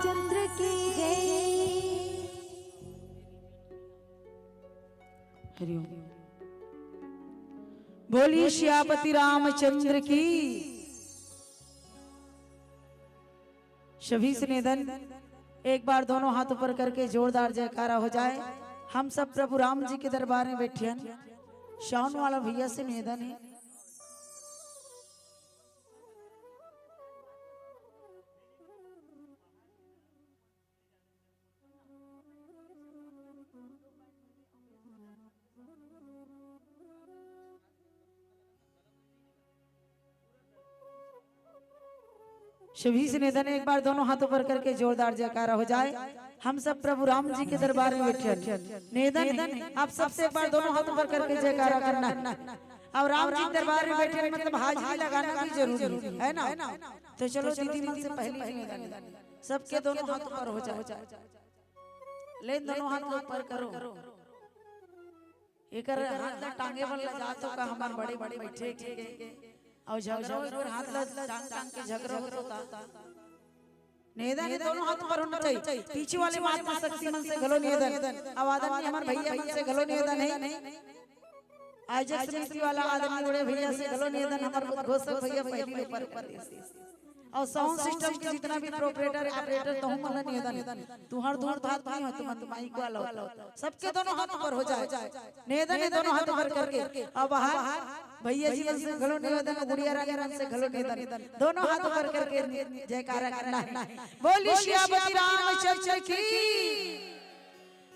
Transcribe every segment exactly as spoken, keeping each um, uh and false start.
चंद्र की जय। हरिओम। बोली सियापति रामचंद्र की। सभी से निवेदन, एक बार दोनों हाथ ऊपर करके जोरदार जयकारा हो जाए। हम सब प्रभु राम जी के दरबार में बैठे हैं। साउंड वाला भैया से निवेदन है। सभी से निवेदन, एक बार दोनों हाथ ऊपर करके जोरदार जयकारा हो जाए। हम सब प्रभु राम जी के दरबार में बैठे हैं। निवेदन है, आप सबसे एक बार दोनों हाथ ऊपर करके जयकारा करना है। और राम जी के दरबार में बैठे हैं, मतलब हाजिरी लगाना भी जरूरी है, है ना? तो चलो दीदी मन से पहली निवेदन है, सबके दोनों हाथ ऊपर हो जाए। ले दोनों हाथ ऊपर करो। एकर हाथ ला टांगे बर लजात हो का, हमर बड़े बड़े बैठे के। अउ झगड़ा हो, एकर हाथ ला टांग टांग के झगड़ा होता। निवेदन है, दोनों हाथ ऊपर होना चाहिए। पीछे वाले माता शक्ति मन से घलो निवेदन, अउ आदरणीय हमर भैया मन से घलो निवेदन है। आयोजक समिति वाला आदरणीय बड़े भैया से घलो निवेदन, हमर उद्घोषक भैया पहली ऊपर कर दे। और साउंड सिस्टम के जितना भी प्रोपरेटर, ऑपरेटर, तहु मन ला निवेदन, तुहर दूर भात नहीं हो, तुमन माइक वाला हो, सबके दोनों हाथ ऊपर हो जाए। निवेदन है दोनों हाथ ऊपर करके। अब बाहर भैया जी मन से घलो निवेदन, गुड़िया रानी मन से घलो निवेदन, दोनों हाथ ऊपर करके जयकारा करना है। बोली सियापति रामचंद्र की।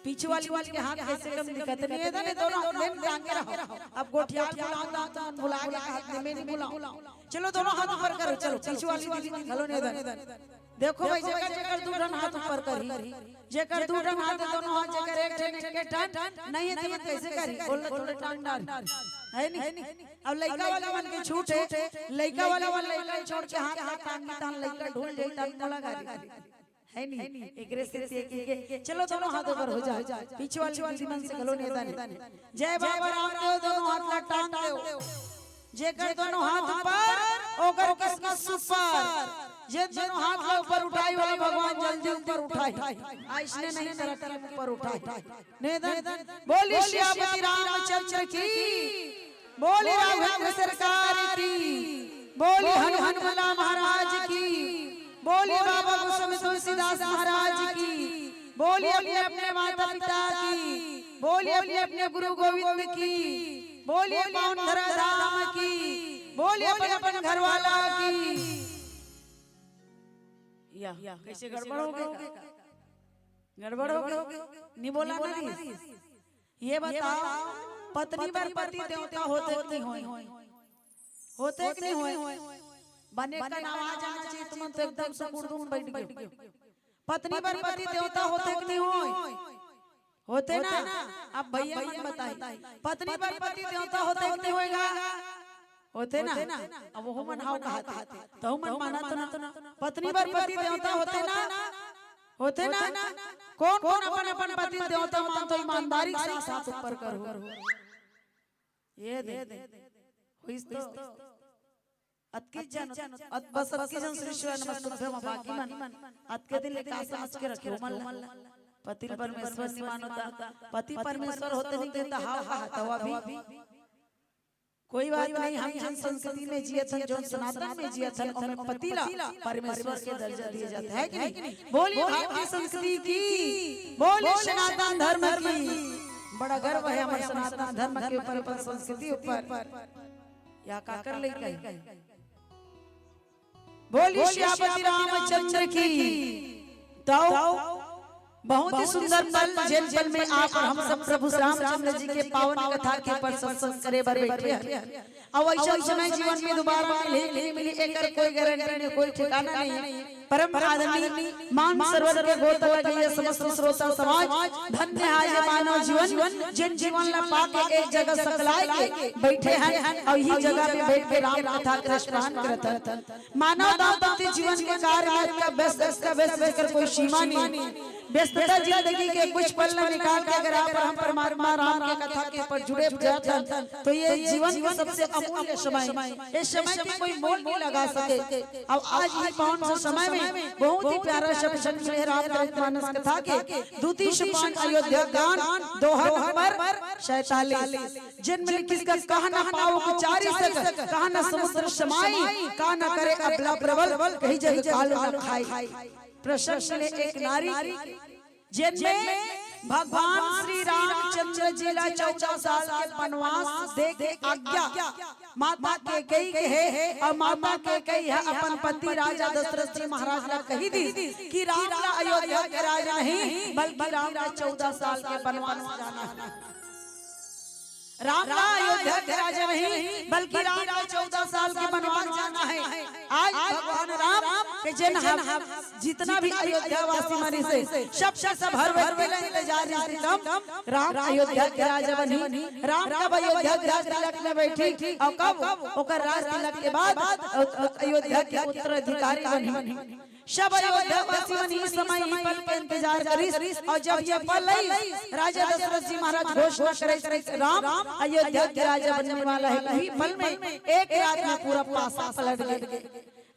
पीछू वाली मन के हाथ कैसे कम दिखत नहीं है, दोनों हाथ में टांगे रहो। अब गोठियार बुलाओ ना, तो बुला के हाथ में नहीं बुलाओ। चलो दोनों हाथ ऊपर करो, चलो पीछू वाली दीदी मन घलो निवेदन। देखो भाई, जेकर जेकर दू ठन हाथ ऊपर करही, जेकर दू ठन हाथ है दोनों हाथ, जेकर एक ठन एक ठन नहीं है, तो कैसे करही? बोल ना, थोड़े टांग डार, है नहीं? अब लइका वाले मन के छूट है, लइका वाले मन लइका छोड़ के हाथ हाथ टांग, टांग लइका ढूंढ जाई, टांग मोला गारी। है नी? एकरे से ये कि, कि चलो दोनों हाथ ऊपर हो जाए। पीछे वाली दीदी मन से घलो निवेदन है। जय बाबा रामदेव, दोनों हाथ ला टांग देव। जेकर दोनों हाथ ऊपर, ओकर किस्मत सुपर। जे दोनों हाथ ला ऊपर उठाई वाला भगवान जल्दी ऊपर उठाई। अइसने नहीं तरह तरह ऊपर उठाई। निवेदन, बोली सियापति रामचंद्र की। बोली राघवेंद्र सरकार की, बोली हनुमान महाराज की, बोली बाबा गोस्वामी तुलसीदास महाराज की, बोली अपने अपने माता पिता की, बोली अपने अपने गुरु गोविंद की, बोली पावन धरा धाम की, बोली अपने अपन घर वाला की। या, कैसे गड़बड़ हो गए? गड़बड़ हो गए? नहीं बोला ना? ये बताओ, पत्नी बर पति देवता होथे कि नहीं होय? होथे कि नहीं होय? बने का नाम आ जाना चाहिए, तुमन तो एकदम से गुड़दुम बैठ गए। पत्नी बर पति देवता होथे कि नहीं होय? होथे ना? अब भैया मन बताई, पत्नी बर पति देवता होथे कि नहीं होय गा? होथे ना? अब वो मन हाव कहा थे, तहु मन माना तो ना। पत्नी बर पति देवता होथे ना? होथे ना? कौन कौन अपन अपन पति देवता मानथो, ईमानदारी के साथ हाथ ऊपर करो। ये दे, होइस तो। अतके जन, अत-, बस अतके जन सृष्टि नमस्तुभ्यम, बाकी मन अतके दिन ले का समझ के रखे हो मन ला। पति ल परमेश्वर नहीं मानो ता, पति परमेश्वर होथे नहीं कहता, हाव कहा, तवा भी कोई बात नहीं, हम जिन संस्कृति में जियत हन, जोन सनातन में जियत हन, ओमे पति ला परमेश्वर के दर्जा दिए जाथे, है कि नहीं? बोली भारतीय संस्कृति की, बोली सनातन धर्म की। बड़ा गर्व है हमर सनातन धर्म के ऊपर, अपन संस्कृति ऊपर। या काकर लइका है? बोली सियापति रामचंद्र की। तो बहुत ही सुंदर पल, जेन पल में आप और हम सब प्रभु श्री रामचंद्र जी के पावन कथा के ऊपर सत्संग करे बर बैठे हैं। अब ऐसा समय जीवन में दोबारा मिले कि नहीं मिले, एकर कोई गारंटी नहीं, कोई ठिकाना नहीं। परम आदरणीय मान सरोवर के गोता लगे ये समस्त श्रोता समाज, धन्य है ये मानव जीवन, जिन जीवन ला पाके एक जगह सकलाए के बैठे हैं और यही जगह में बैठ के राम कथा के श्रवण करत हैं। मानव दाम्पत्य जीवन के कार्य में अतका व्यस्त, अतका व्यस्त जेकर कोई सीमा नहीं। व्यस्तता जिंदगी के कुछ पल ल निकाल के अगर आप और हम परमात्मा राम के कथा के ऊपर जुड़े जात हन, तो ये जीवन के सबसे अमूल्य समय, इस समय की कोई मोल नहीं लगा सके। अब आज ये पावन से समय में बहुत ही प्यारा शब्द शब्द मिले रामचरित मानस कथा के, दूती सोपान अयोध्या कांड, दोहा नंबर सैतालीस, जिनमें लिखिस का, कहा न पाउक चारि सक, कहा न समुद्र समाई, कहा न करे अबला प्रबल, कही जग काल न खाई। प्रसंग ले एक नारी, जिनमें भगवान श्री रामचंद्र जी ला चौदह साल के वनवास दे के आज्ञा माता कैकेयी के हे, और माता कैकेयी ह अपन पति राजा दशरथ जी महाराज ला कही दिस कि राम ला अयोध्या के राज नहीं, बल्कि राम ला चौदह साल के वनवास जाना हे। राम ला अयोध्या के राजा नहीं, बल्कि राम ला चौदह साल के वनवास जाना हे। आज भगवान राम के जेन ह जितना भी अयोध्या वासी मन रिहिसे, सबसे सब हर व्यक्ति ला इंतजार रिहिस कि कब राम अयोध्या के राजा बनही, राम कब अयोध्या के राज तिलक में बैठही, और कब ओकर राज तिलक के बाद अयोध्या के उत्तराधिकारी बनही। सब अयोध्या वासी मन इही समय, इही पल के इंतजार करिस, और जब ये पल आइस, राजा दशरथ जी महाराज घोषणा करिस कि राम अयोध्या के राजा बनने वाला हे, उही पल में एक रात में पूरा पासा पलट गे।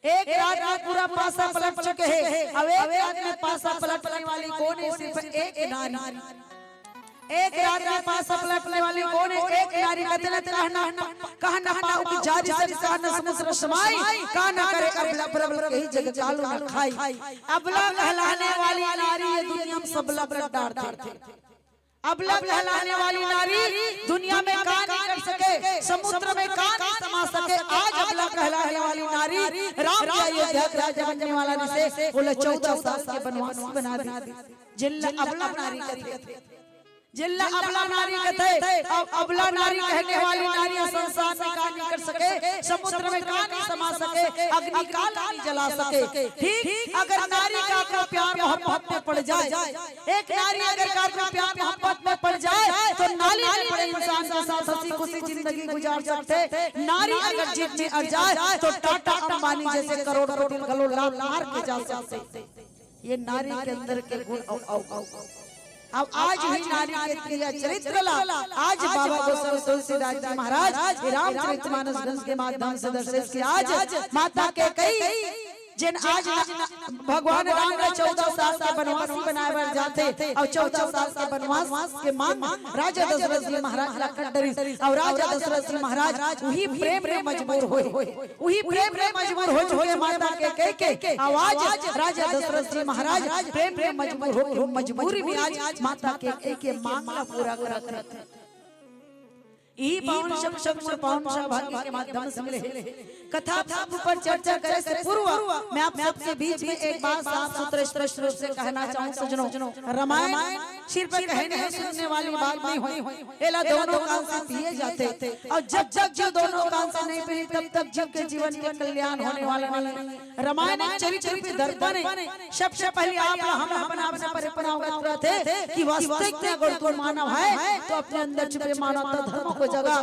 एक रात में पूरा पासा पलट चुके हे। अब एक रात में पासा पलटने वाली कोन हे? सिर्फ एक नारी। एक रात में पासा पलटने वाली कोन हे? एक नारी। कथे न, कहा न, कहा न पाउक चारि सक, कहा न समुद्र समाई, कहा न करे अबला प्रबल, कही जग काल न खाई। अबला कहलाने वाली नारी ये दुनिया में सबला कर डारथे। अबला कहलाने वाली नारी दुनिया में का नहीं कर सके, समुद्र में का नहीं समा सके। आज अबला कहलाने वाली नारी राम के अयोध्या के राजा बनने वाला रिहिसे, ओला चौदह साल के वनवासी बना दिस। जेला अबला नारी कथे, जेला अबला नारी कथे। अब अबला नारी कहने वाली नारी संसार में का नहीं कर सके, समुद्र में का नहीं समा सके, अग्नि का नहीं जला सके। ठीक अगर नारी का, का प्यार मोहब्बत में पड़ जाए, एक नारी अगर काकरो प्यार मोहब्बत में पड़ जाए, तो नाली में पड़े इंसान के साथ हंसी खुशी जिंदगी गुजार सकथे। नारी अगर जिद में अड़ जाए, तो टाटा अंबानी जैसे करोड़पति घलो लात मार के जा सकथे। ये नारी के अंदर के गुण। अउ, अउ, अउ, अउ। अब आज उही नारी के प्रिय चरित्र ला आज बाबा गोसावी तुलसीदास जी महाराज रामचरित मानस ग्रंथ के माध्यम से दर्शेस कि आज माता कैकेयी जेन आज न, भगवान राम ला चौदह साल के वनवासी बनाए बर जाथे, अउ चौदह साल के वनवास के मांग राजा दशरथ जी महाराज ला कर डरिस, अउ राजा दशरथ जी महाराज उही प्रेम में मजबूर होए, उही प्रेम में मजबूर हो चुके माता कैकेयी के। अउ आज राजा दशरथ जी महाराज प्रेम में मजबूर होके मजबूरी में आज माता कैकेयी के मांग ला पूरा करत हे। इही पावन शब्द, शब्द मोर पावन सौभाग्य के माध्यम से मिले। कथा के ऊपर चर्चा करे से पूर्व मैं आप सबके बीच में एक बात साफ सुथरे स्पष्ट रूप से कहना चाहूँ सज्जनों, रामायण सिर्फ कहने सुनने वाली बात नहीं होय, एला दोनों कान से पिए जाथे। अउ जब जब जो दोनों कान से नहीं पिए, तब तक जीव के जीवन के कल्याण होने वाला नहीं। रामायण एक चरित्र रूपी दर्पण हे। सबसे पहले आप ला, हम ला अपन आप से परिचय अवगत कराथे कि वास्तविक में अगर तू मानव हे, तो अपने अंदर छुपे मानवता धर्म को जगा।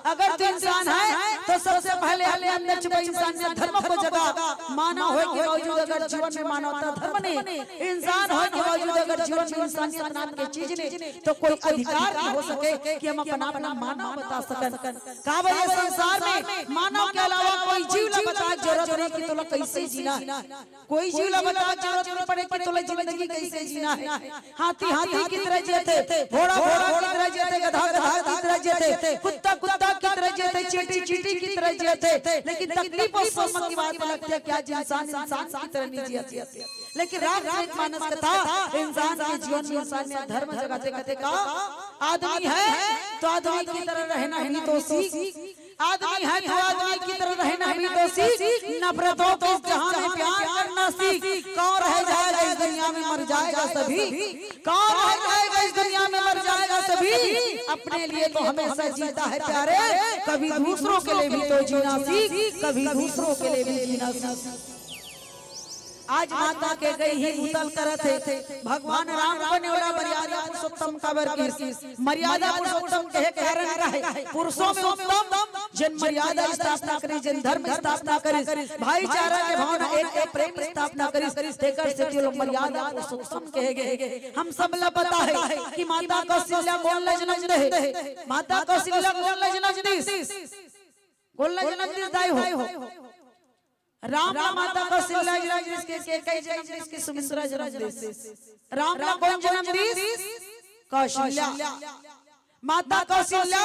अगर तू इंसान हे, तो सबसे पहले अपने अंदर छुपे इंसानियत धर्म को जगा। मानव होए के बावजूद अगर जीवन में मानवता धर्म नहीं, इंसान होए के बावजूद अगर जीवन में इंसानियत नाम के चीज नहीं, तो कोई अधिकार नहीं हो सके कि हम अपना, अपना मानव बता सकन। काबर ये संसार में मानव के अलावा कोई जीव ला बताए जरूरत नहीं कि तोला कैसे जीना हे। कोई जीव ला बताए जरूरत नहीं पड़े कि तोला जिंदगी कैसे जीना हे। हाथी हाथी की तरह जियथे, घोड़ा घोड़ा की तरह जियथे, गधा गधा की तरह जियथे, कुत्ता कुत्ता की तरह जियथे, चींटी चींटी की तरह जियथे, लेकिन तकलीफ अउ शोक की बात लगथे कि आज इंसान इंसान की तरह नहीं जियथे। लेकिन रामचरित मानस कथा इंसान के जीवन में इंसानियत धर्म जगाथे। कथे का आदमी हे तो आदमी की तरह रहना भी तो सीख, आदमी हे तो आदमी की तरह रहना भी तो सीख। नफरतों के जहां में प्यार करना सीख। कौन रह जाएगा इस दुनिया में, मर जाएगा सभी। कौन रह जाएगा इस दुनिया में, मर जाएगा सभी। अपने लिए तो हमेशा जीता है प्यारे, कभी दूसरों के लिए भी तो जीना सीख, कभी दूसरों के लिए भी जीना सीख। आज माता कैकई ही उतल करत हे। भगवान राम बने वाला मर्यादा पुरुषोत्तम काबर किहिस? मर्यादा पुरुषोत्तम कहे कारण का हे? पुरुषों में उत्तम, जेन मर्यादा स्थापना करिस, जेन धर्म स्थापना करिस, भाईचारा के भावना, एक, एक प्रेम स्थापना करिस, तेकर सेती ओला मर्यादा पुरुषोत्तम कहे गे। हम सब ला पता हे कि माता कौशल्या कोन ला जन्म दे हे? माता कौशल्या कोन ला जन्म दिस? कोन ला जन्म दिस दाई हो? राम ला माता कौशल्या जन्म दिस के, कैकई जन्म दिस के, सुमित्रा जन्म दिस? राम ला कोन जन्म दिस? कौशल्या। माता कौशल्या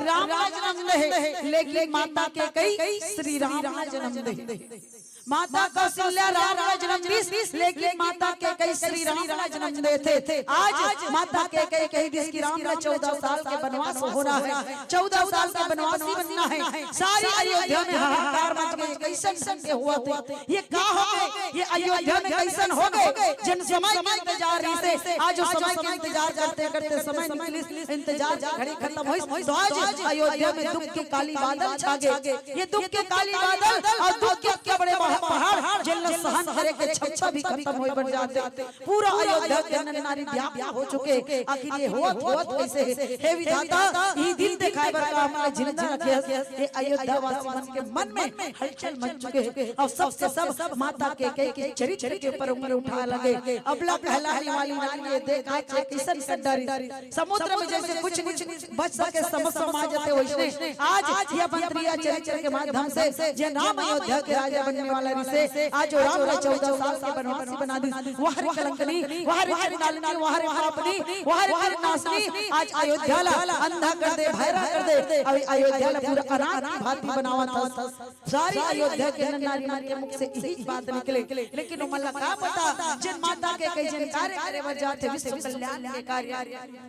राम ला जन्म दे हे, लेकिन माता कैकई श्री राम ला जन्म दे हे। माता कौशल्या राम ला जन्म दिस, लेकिन माता कैकई श्री राम ला जन्म देथे। आज माता कैकई कहि दिस कि राम ला चौदह साल के बनवास होना हे, चौदह साल के बनवासी बनना हे। सारी अयोध्या में हाहाकार मच गे, कइसन संग के होवत हे, ये का हो गे, ये अयोध्या में कइसन हो गे? जेन समय के इंतजार रहिस हे, आज ओ समय के इंतजार करते करते समय निकलिस, इंतजार के घड़ी खतम होइस। तो आज अयोध्या में दुख के काली बादल छा गे। ये दुख के काली बादल अउ दुख के अतके बड़े पहा-, पहाड़, जेन ला सहन करे के क्षमता भी खतम होय बर जाथे। पूरा अयोध्या के नर नारी व्याकुल हो चुके हे। आखिर ये होवत, होवत कइसे हे? हे विधाता, इही दिन देखाय बर का हमन ला जिंदा रखे हस? ये अयोध्या वासी मन के मन में हलचल मच चुके हे। अउ सबसे सब माता कैकई के चरित्र के ऊपर उंगली उठाय लगे। अबला कहलाने वाली नारी ये देख आज कइसन कर डारिस। समुद्र में जइसे कुछ नइ बच सके, समस्त समा जाथे, वइसने आज ये मंत्रिया चरित्र के माध्यम से जेन राम अयोध्या के राजा बनने वाला रहिस हे, आज ओ राम ला चौदह साल के बनवासी बना दिस। वाह रे कलंकनी, वाह रे चंडालनी, वाह रे पापनी, वाह रे नासनी, आज अयोध्या ला अंधा कर दे, भैरा कर दे, अउ अयोध्या ला पूरा अनाथ की भांति बनावत हस। सारी अयोध्या के नर नारी मन के मुख से इही बात निकले, लेकिन ओमन ला का पता, जेन माता कैकई जेन कार्य करे बर जाथे, विश्व कल्याण के कार्य।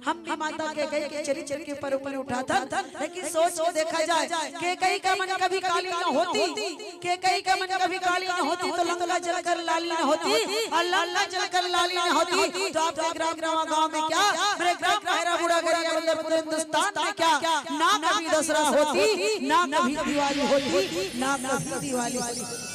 हम भी माता कैकई के चरित्र के ऊपर उंगली उठाथन, लेकिन सोच के देखा जाए, कैकई का मन कभी काली न होती, कैकई का मन कभी काली न होती तो लंका जलकर लाली न होती, अउ लंका जलकर लाली न होती तो आपके ग्राम नवागांव में क्या, मेरे ग्राम भैरा, मुड़ागरिया, बंदरपुर, हिंदुस्तान में क्या, ना कभी दसरा होती, ना कभी दिवाली होती, ना कभी दिवाली होती।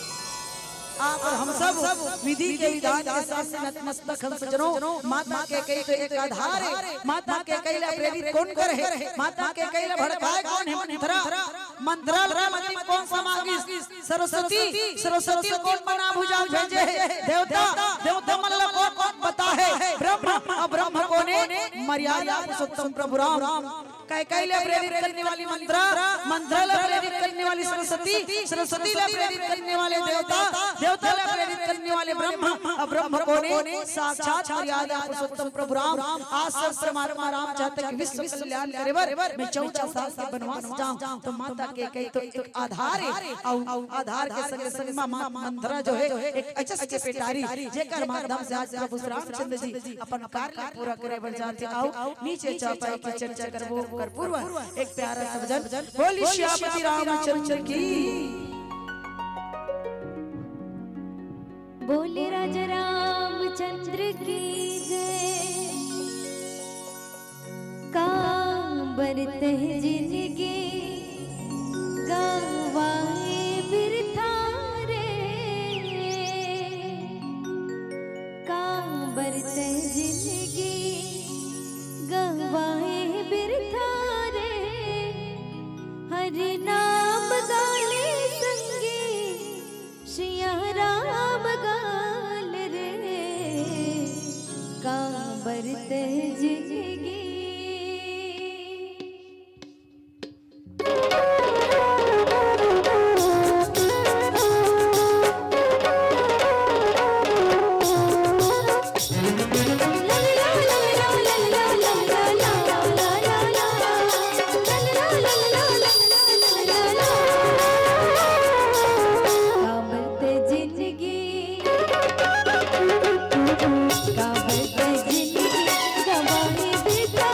आप अउ हम सब विधि के विधान के सामने नतमस्तक हन सज्जनों। माता कैकई तो एक आधार हे। माता कैकई ला प्रेरित कोन करे हे? माता कैकई ला भड़काय कोन हे? मंथरा। मंथरा ला प्रेम अंतिम कोन समा गिस? सरस्वती। सरस्वती ला कोन बना भुजाल भेजे हे? देवता। देवता मन ला कोन, कोन बता हे? ब्रह्म। अउ ब्रह्म कोन हे? मर्यादा पुरुषोत्तम प्रभु राम। कैकई ला प्रेरित करने वाली मंथरा, मंथरा ला प्रेरित करने वाली सरस्वती, सरस्वती ला प्रेरित करने वाले देवता, देवता ला प्रेरित करने वाले ब्रह्म, अउ ब्रह्म कोन हे? साक्षात मर्यादा पुरुषोत्तम प्रभु राम। आज सब परमात्मा राम चाहथे कि विश्व कल्याण करे बर मैं चौदह साल के बनवास जाऊं, तो माता कैकई तो एक आधार हे, अउ आधार के संग संग मां मंथरा जो हे एक अचस के पेटारी, जेकर माध्यम से आज प्रभु श्री रामचंद्र जी अपन कार्य ला पूरा करे बर जाथे। आओ नीचे चौपाई की चर्चा करबो, ओकर पूर्व एक प्यारा सा भजन। बोली सियापति रामचंद्र की। बोले राजा रामचंद्र की जय। कांबर तैं जिनगी गंवाए बिरथा रे, कांबर तैं जिनगी गंवाए बिरथा रे, हरि नाम गाले संगी सिया राम गाल रे, कांबर तैं जिनगी। कांबर तैं जिनगी कांबर तैं जिनगी गंवाए बिरथा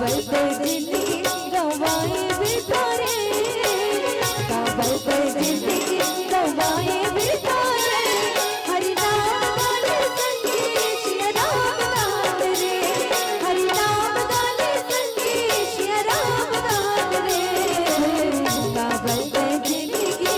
काबर ते जिंदगी गंवाए बिरथा रे, काबर ते जिंदगी गंवाए बिरथा रे। हरि नाम गाले संगे सिया राम नाम रे, हरि नाम गाले संगे सिया राम नाम रे। काबर ते जिंदगी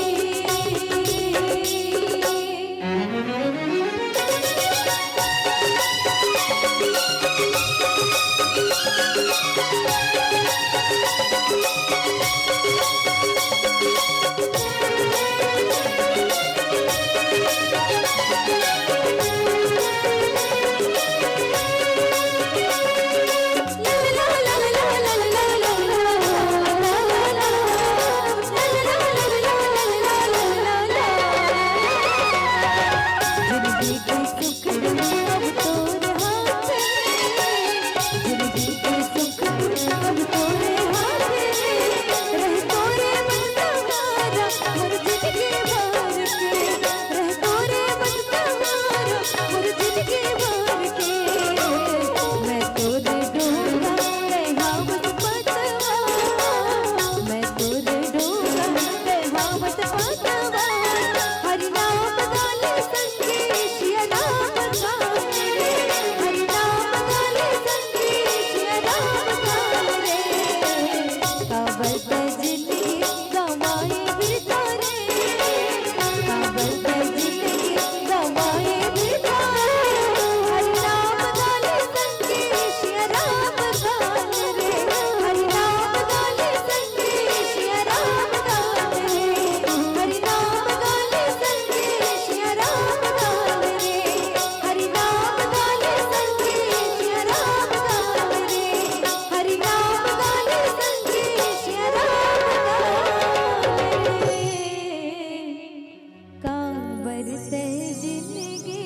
काबर ते जिंदगी।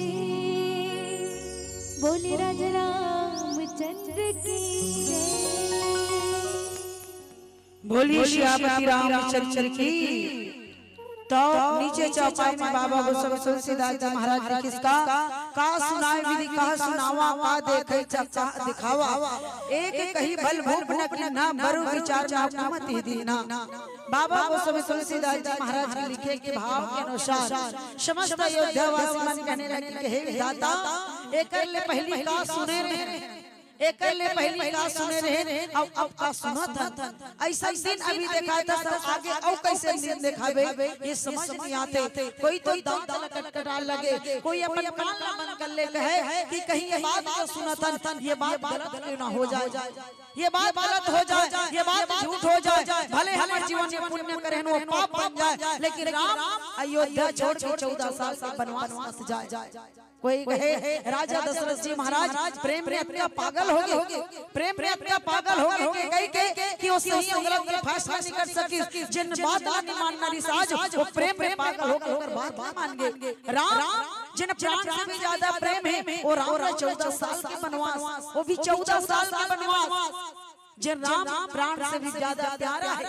बोले राजा रामचंद्र की जय। बोलिए सियापति रामचंद्र की। तो नीचे चौपाई में बाबा गोस्वामी तुलसीदास जी महाराज लिखिस का, का सुनाय विधि कहा सुनावा, का देखे च-, कहा दिखावा। एक कही भल भूप न कीन्हा, बरु विचार न कुमति दीन्हा। बाबा गोस्वामी तुलसीदास जी महाराज के लिखे के भाव के अनुसार समस्त अयोध्या वासी मन कहने लगे कि हे विधाता, एकर ले पहिली का सुने रहे, एकर ले पहिली का सुने रहे, अब, अब का सुनत हन। अइसन दिन अभी देखात हस, आगे अउ कइसे दिन देखाबे, ये समझ नइ आथे। कोई तो दांत ल कटकटा लगे, कोई अपन कान ल बंद कर ले कहे कि कहीं ये बात जो सुनत हन, ये बात गलत क्यों ना हो जाए, ये बात गलत हो जाए, ये बात झूठ हो जाए, भले हमर जीवन में पुण्य करे हन, वो पाप बन जाए, लेकिन राम अयोध्या छोड़ के चौदह साल के बनवास बस जाए। कोई कहे, राजा दशरथ जी महाराज प्रेम में अतका पागल हो गे, प्रेम में अतका पागल हो गे कि कहि के कि वो सही गलत के फैसला नइ कर सकिस। जिन बात ला नइ मानना रिहिस, आज वो प्रेम में पागल हो गे, ओकर बात ला मान गे। राम, जिन प्राण से भी ज्यादा प्रेम हे, वो राम ला चौदह साल के बनवास, वो भी चौदह साल के बनवास। जिन राम प्राण से भी ज्यादा प्यारा हे,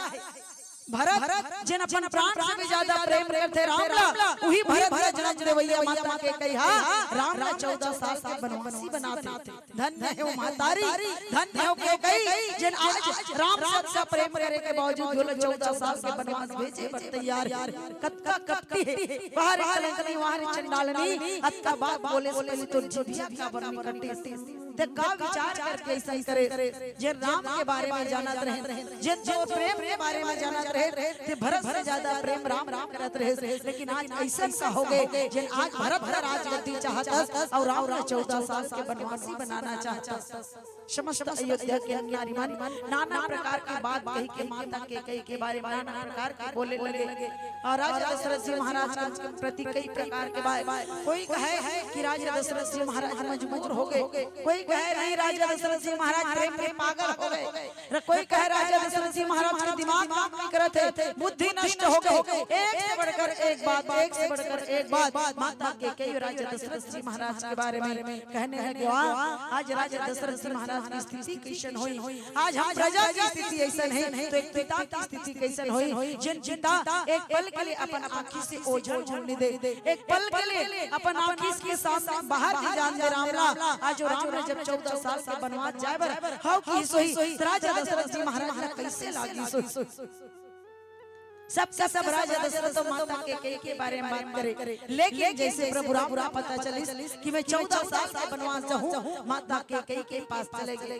भरत, जिन अपन प्राण से भी ज्यादा प्रेम करथे राम ला, उही भरत ला जनम देवइया माता कैकेयी हा राम ला चौदह साल के बनवासी बनाथे। धन्य हे वो महतारी, धन्य हे वो कैकेयी, जिन आज राम से अतका प्रेम करे के बावजूद ओला चौदह साल के बनवास भेजे बर तैयार हे। कतका कपटी हे, वाह रे कलंकनी, वाह रे चंडालनी, अतका बात बोले से पहिली तोर जिभिया काबर नइ कटिस? ते का विचार करके अइसन करे? जे राम के बारे में जानत रहे, जे तो प्रेम के बारे में जानत रहे, ते भरत से ज्यादा प्रेम राम करत रहे। लेकिन आज अइसन का हो गे, जे आज भरत का राजगद्दी चाहत हस अउ राम ला चौदह साल के बनवासी बनाना चाहत हस। समस्त अयोध्या के नारी मन नाना प्रकार की बात कहि के माता कैकेयी के बारे में नाना प्रकार के बोले लगे। अउ राजा दशरथ जी महाराज के प्रति कई प्रकार के बात। कोई कहे कि राजा दशरथ जी महाराज मजबूर हो गे, कोई कहे नहीं, राजा दशरथ जी महाराज प्रेम में पागल हो गे, कोई कहे राजा दशरथ जी महाराज के दिमाग काम नइ करत हे, बुद्धि नष्ट हो गे। एक से बढ़कर एक बात, एक से बढ़कर एक बात। माता कैकेयी राजा दशरथ जी महाराज के बारे में कहने लगे, वाह, आज राजा दशरथ जी महाराज की स्थिति कइसन होही, आज हम प्रजा की स्थिति अइसन हे, तो एक पिता की स्थिति कइसन होही, जिन पिता एक पल के लिए अपन आँखी से ओझल होने दे, एक पल के लिए अपन आँखी के सामने बाहर के जान दे राम ला, आज वो राम ला जब चौदह साल के बनवास जाए बर हव किहिस होही, त राजा दशरथ जी महाराज ला कइसे लागिस होही? सबके सब राजा दशरथ तो माता कैकेयी के बारे में बात करे, लेकिन जइसे प्रभु राम ला पता चलिस कि मैं चौदह साल के बनवास जाहूं, माता कैकेयी के पास चले गे।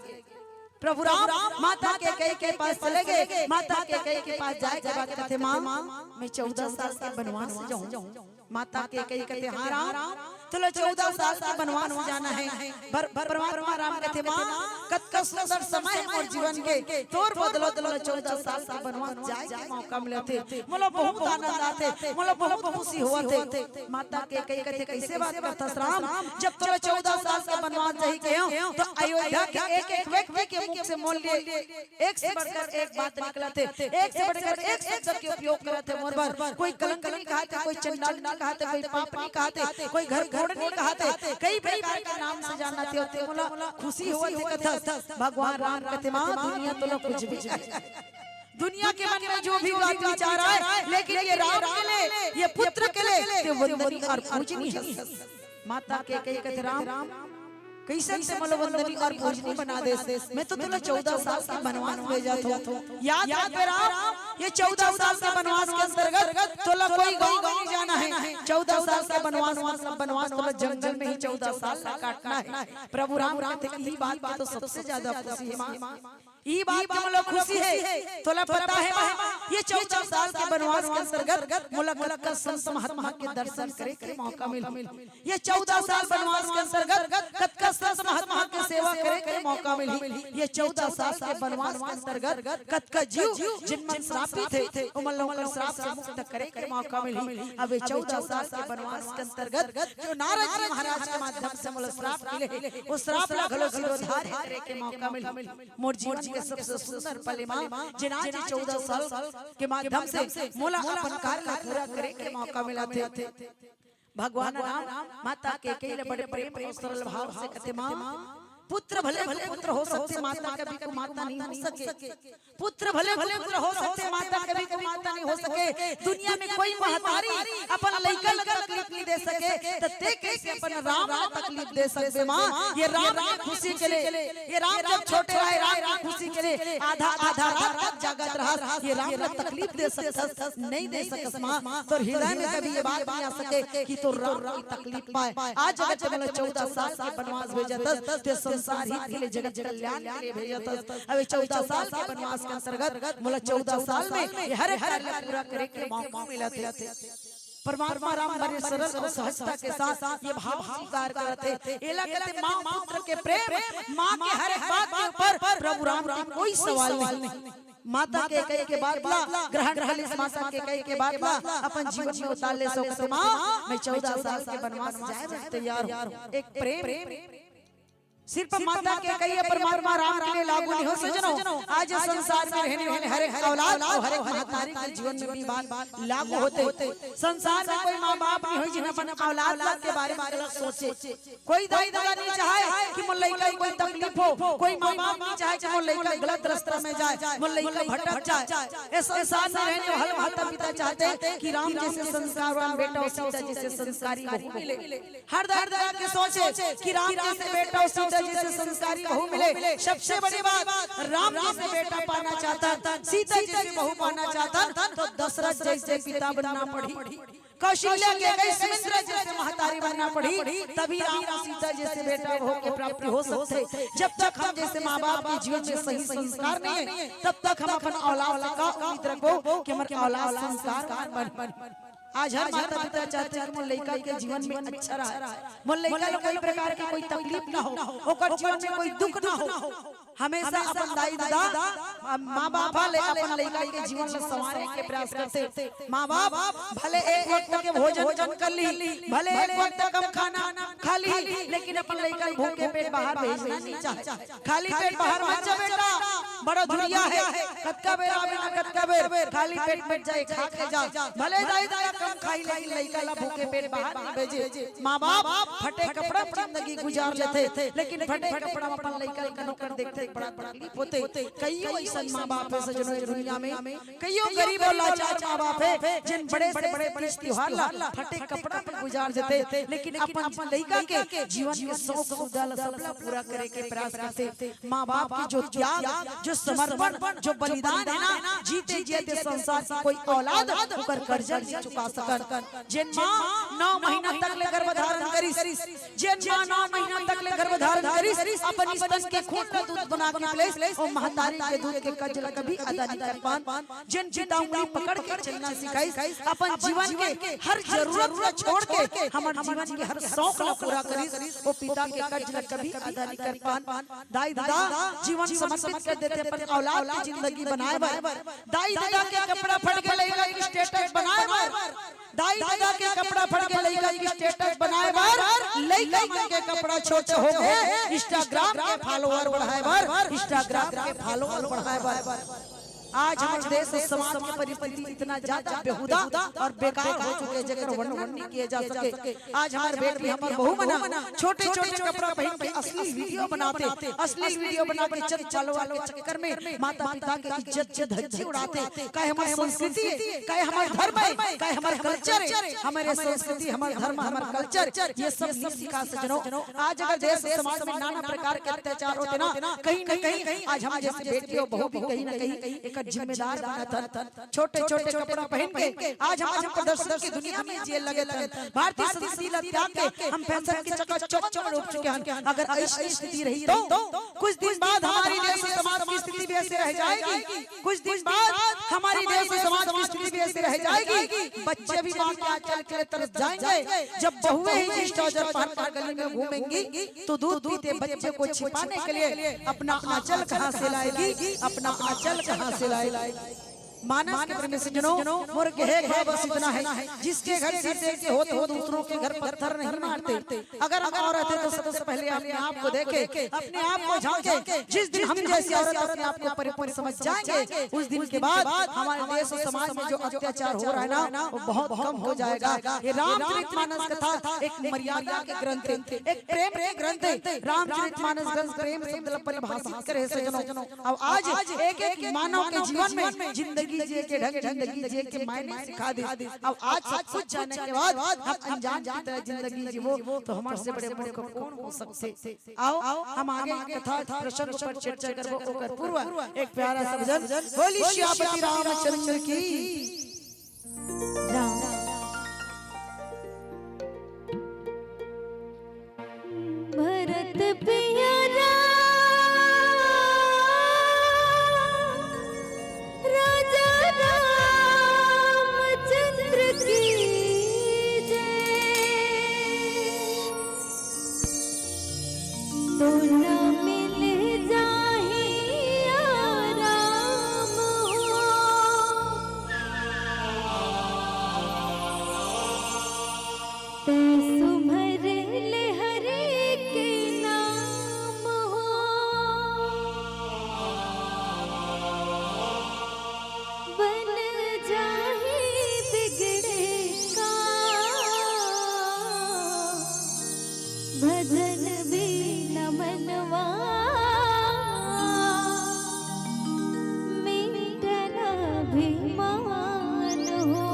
प्रभु राम माता कैकेयी के पास चले गे। माता कैकेयी के पास जाए के बाद कथे, "माँ, मैं चौदह साल के बनवास जाहूं।" माता कैकेयी कथे, "हाँ राम, तोला चौदह साल के बनवास जाना हे।" बर-, बर-, परमात्मा राम कथे, "माँ, कतका सुंदर समय हे मोर जीवन के, तोर बदौलत मोला चौदह साल के बनवास जाए के मौका मिलत हे। मोला बहुत आनंद आथे, मोला बहुत खुशी होवत हे।" माता कैकेयी कथे, "कइसे बात करथस राम? जब तोला चौदह साल के बनवास जाही कहेंव, त अयोध्या के एक-एक व्यक्ति के मुख से मोर लिए एक से बढ़कर एक बात निकलत हे, एक से बढ़कर एक शब्द के उपयोग करत हे मोर बर। कोई कलंक नहीं कहत हे, कोई चंडाल नहीं कहत हे, कोई पाप नहीं कहत हे, कोई घर घोर नहीं कहत हे, कई प्रकार के नाम से जानत हे, ते मोला खुशी होवत हे कथस।" भगवान राम कथे, "माँ, दुनिया तोला कुछ भी कहे, दुनिया के मन में जो भी बात विचार आए, लेकिन ये राम के लिए, ये पुत्र के लिए ते वंदनीय और पूजनीय हस।" माता कैकेयी कथे, "राम, कइसन ते मोला वंदनीय और पूजनीय बना देस? मैं तो तोला चौदह साल के बनवास भेजत हों। याद रखबे राम, ये चौदह साल के बनवास के अंतर्गत तोला कोई गांव में नहीं जाना हे। चौदह साल के बनवास, मतलब बनवास तोला जंगल में ही चौदह साल ला काटना हे।" प्रभु राम कथे, "इही बात के तो सबसे ज्यादा खुशी हे माँ, इही बात के मोला खुशी हे। तोला पता हे माँ, ये चौदह साल के बनवास के अंतर्गत मोला कतका संत महात्मा के दर्शन करे के मौका मिलही। ये चौदह साल बनवास के अंतर्गत कतका संत महात्मा के सेवा करे के मौका मिलही। ये चौदह साल के बनवास के अंतर्गत कतका जीव जिन मन श्रापित हे, ओमन ला ओकर श्राप से मुक्त करे के मौका मिलही। अब ये चौदह साल के बनवास के अंतर्गत जो नारद जी महाराज के माध्यम से मोला श्राप मिले हे, वो श्राप ला घलो शिरोधार्य करे के मौका मिलही। मोर जीवन के सबसे सुंदर पल ए माँ, जेन आज चौदह साल के माध्यम से मोला अपन कार्य ला पूरा करे के मौका मिलत हे।" भगवान राम माता कैकेयी ला बड़े प्रेम अउ सरल भाव से कथे, "माँ, पुत्र भले कुपुत्र हो सकथे, माता कभी कुमाता नहीं हो सके। पुत्र भले कुपुत्र हो सकथे, माता कभी कुमाता नहीं हो सके। दुनिया में कोई महतारी अपन लइका ला तकलीफ नहीं दे सके, त ते कइसे अपन राम ला तकलीफ दे सकबे माँ? ये राम के खुशी के लिए, ये राम जब छोटे रहे, राम की खुशी के लिए आधा आधा रात तक जागत रहस, ये राम ला तकलीफ दे सकथस, नहीं दे सकस माँ। तोर हृदय में कभी ये बात नहीं आ सके कि तोर राम कोई तकलीफ पाए। आज अगर ते मोला चौदह साल के बनवास भेजत हस, ते संसार हित के लिए, जगत कल्याण के लिए भेजत हस। अब ये चौदह साल के बनवास के अंतर्गत मोला चौदह साल में ये हर एक कार्य पूरा करे के मौका मिलत हे।" परमात्मा राम बड़े सरल अउ सहजता के साथ ये भाव स्वीकार करत हे। एला कथे माँ पुत्र के प्रेम, माँ के हर एक बात के ऊपर प्रभु राम के कोई सवाल नहीं। माता कैकेयी के बात ला ग्रहण कर लिस, माता कैकेयी के बात ला अपन जीवन में उतार ले, सो कथे, "माँ, मैं चौदह साल के बनवास जाए बर तैयार हूँ।" एक प्रेम सिर्फ माता कैकेयी या परमात्मा राम के लिए लागू नहीं हो सजनो। आज ये संसार में रहने वाले हर एक औलाद अउ हर एक महतारी के जीवन में भी बात लागू होथे। संसार में कोई माँ बाप नहीं होही जिन अपन औलाद ला के बारे में गलत सोचे। कोई दाई ददा नहीं चाहे कि मोर लइका कोई तकलीफ हो, कोई माँ बाप नहीं चाहे कि मोर लइका गलत रास्ता में जाए, मोर लइका भटक जाए। ये संसार में रहने वाले माता पिता चाहते हैं कि राम जैसे संस्कारवान बेटा और सीता जैसे संस्कारी बहू मिले। हर दाई ददा के सोच हे कि राम जैसे बेटा अउ सीता जैसे संस्कारी बहू मिले। सबसे बड़ी बात, राम जैसे बेटा पाना चाहथन, सीता जैसे बहू पाना चाहथन, तो दशरथ जैसे पिता बनना पड़ही, कौशल्या के कई सुमित्रा जैसे महतारी बनना पड़ही, तभी राम अउ सीता जैसे बेटा बहू के प्राप्ति हो सकथे। जब तक हम जैसे माँ बाप के जीवन में सही संस्कार नहीं हे, तब तक हम अपन औलाद से का उम्मीद रखबो कि हमर औलाद संस्कारवान बने। आज हर माता पिता चाहथे कि मोर लइका के जीवन में अच्छा रहे, मोर लइका ला कोई प्रकार के कोई तकलीफ ना हो, ओकर जीवन में कोई दुख ना हो। हमेशा अपन दाई ददा, माँ बाप ले अपन लइका के जीवन ला संवारे के प्रयास करथे। माँ बाप भले एक वक्त के भोजन कम कर ली, भले एक वक्त कम खाना खा ली, लेकिन अपन लइका भूखे पेट बाहर भेजना नहीं चाहे। खाली पेट बाहर मत जा बेटा, बड़ा दुरिहा हे। कतका बेर आबे ना, कतका बेर खाली पेट मत जाए, खा के जा। भले दाई ददा कम खाही, लेकिन लइका ला भूखे पेट बाहर नहीं भेजे। माँ बाप फटे कपड़ा में जिंदगी गुजार लेथे, लेकिन फटे कपड़ा में अपन लइका ला कनो कर देखथे, बड़ा तकलीफ होथे। कई अइसन माँ बाप हे सजनो ये दुनिया में, कइयो गरीब अउ लाचार माँ बाप हे, जिन बड़े से बड़े तीज त्योहार ला फटे कपड़ा में गुजार देथे, लेकिन अपन लइका के जीवन जीवन के शौक सुविधा ला सबला पूरा करे के प्रयास करथे। माँ बाप के जो त्याग, जो समर्पण, जो बलिदान हे ना, जीते जियत संसार के कोई औलाद ओकर कर्जा नइ चुका सकन। जेन माँ नौ महीना तक ले गर्भ धारण करिस, जेन माँ नौ महीना तक ले गर्भ धारण करिस, अपन स्तन के खून ला दूध बना के पिलाइस, ओ महतारी के दूध के कर्ज ला कभी अदा नइ कर पान। जेन पिता उंगली पकड़ के चलना सिखाइस, अपन जीवन के हर जरूरत ला छोड़ के हमर जीवन के हर शौक ला पूरा करिस, ओ पिता के कर्ज ला कभी अदा नइ कर पान। दाई ददा जीवन समर्पित कर देथे अपन औलाद के जिंदगी बनाए बर। दाई ददा के कपड़ा फट के लइका के स्टेटस बनाए बर, दाई ददा के कपड़ा फट के लइका के स्टेटस बनाए बर, लइका मन के कपड़ा छोटे हो गए, Instagram के फॉलोअर बढ़ाए बर, Instagram के फॉलोअर बढ़ाए बर। आज हमर देश अउ समाज के परिस्थिति इतना ज्यादा बेहुदा अउ बेकार हो चुके हे, जेकर वर्णन नइ किए जा सके। आज हमर बेटी, हमर बहू मन छोटे-छोटे कपड़ा पहिन के अश्लील वीडियो बनाथे, अश्लील वीडियो बना के चंद फॉलोअर के चक्कर में माता-पिता के इज्जत के धज्जी उड़ाथे। काहे हमर संस्कृति हे, काहे हमर धर्म हे, काहे हमर कल्चर हे, हमरे संस्कृति, हमर धर्म, हमर कल्चर, ये सब नइ सिखा सजनो। आज अगर देश अउ समाज में नाना प्रकार के अत्याचार होथे ना, कहीं ना कहीं आज हम जैसे बेटी अउ बहू भी कहीं ना कहीं एकर जिम्मेदार बनत हन। छोटे-छोटे कपड़ा पहिन के आज हम, हम प्रदर्शन के दुनिया में जिए लगे हन। भारतीय संस्कृति ला त्याग के हम फैशन के चकाचौंध में डूब चुके हन। अगर ऐसी स्थिति रही तो कुछ दिन बाद हमारी देश अउ समाज की स्थिति भी ऐसे रह जाएगी। कुछ दिन बाद हमारी देश अउ समाज की स्थिति भी ऐसे रह जाएगी। बच्चे भी माँ के आंचल के लिए तरस जाएंगे। जब बहुएं ही Insta और जब पहनकर गली में घूमेंगी, तो दूध पीते बच्चे को छिपाने के लिए अपना आंचल कहाँ से लाएगी, अपना आंचल कहाँ से लाएगी? मानस के प्रेमी सज्जनों, मोर कहे के बस इतना हे, जिसके घर शीशे के होते, वो दूसरों के घर पत्थर नहीं मारते। अगर हम औरत हैं तो सबसे पहले अपने आप को देखें, अपने आप को झांकें। जिस दिन हम जैसी औरत अपने आप को परिपूर्ण समझ जाएंगे, उस दिन के बाद हमारे देश अउ समाज में जो अत्याचार हो रहा है ना, वो बहुत कम हो जाएगा। ये रामचरित मानस कथा एक मर्यादा के ग्रंथ हे, एक प्रेम के ग्रंथ हे। रामचरित मानस ग्रंथ प्रेम शब्द ला परिभाषित करे हे सज्जनों। अब आज एक एक मानव के जीवन में जिंदगी जिए के ढंग, जिंदगी जिए के मायने सिखा दे। अब आज सब कुछ जाने के बाद हम अनजान की तरह जिंदगी जीवो तो हमर से बड़े मूर्ख कौन हो सकथे? आओ हम आगे कथा प्रसंग पर चर्चा करबो। ओकर पूर्व एक प्यारा सा भजन, बोली सियापति रामचंद्र की। राम। भरत पिया राम, राजा रामचंद्र की जय। तो न मिल जाही आराम हो। तै सुमर ले हरि के नाम हो। बन जाही बिगड़े काम। भजन बिन मनवा मिटन अभिमान हो।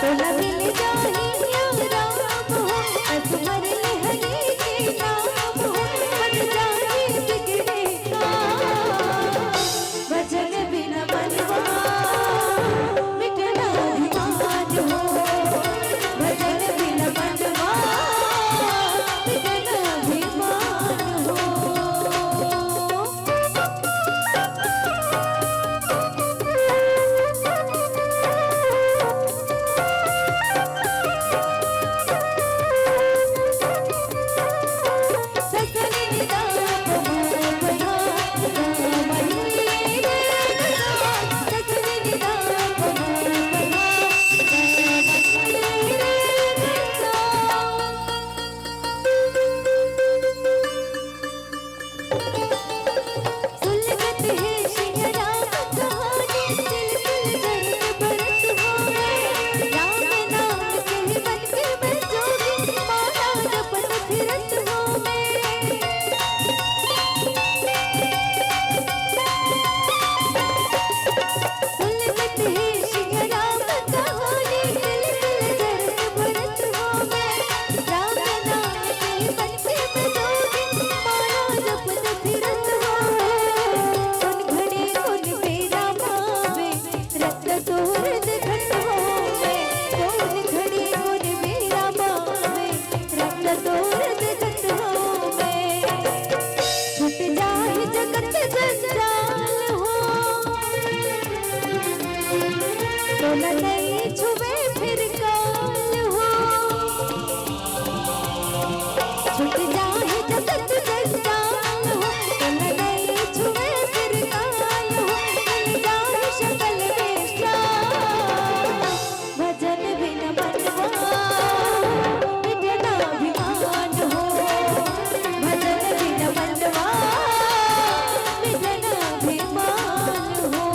तोला मिल जाही आराम हो, बस भर ले हरि के नाम हो, बन जाही बिगड़े काम। भजन बिन मनवा मिटना अभिमान हो, भजन बिन मनवा मिटना अभिमान हो। सुलगत हे सिंह राम कहानी, तिल तिल दर्द बरत होवे। राम नाम कहि बन के मैं जोगी, माला जपत फिरत होवे। सुलगत हे सिंह राम कहानी, तिल तिल दर्द बरत होवे। राम नाम कहि बन के मैं जोगी, माला जपत फिरत होवे। कोन घड़ी कोन बेरा पावे, रक्त सूरज घट होवे। कोन घड़ी कोन बेरा पावे, रक्त सूरज घट होवे। छूट जाहि जगत जंजाल हो, तोला नइ छुवे फिर काल हो। छूट जाहि जगत जंजाल हो, तोला नइ छुवे फिर काल हो। मिल जाहि सकल बेजाल। भजन बिन मनवा मिटना अभिमान हो, भजन बिन मनवा मिटना अभिमान हो।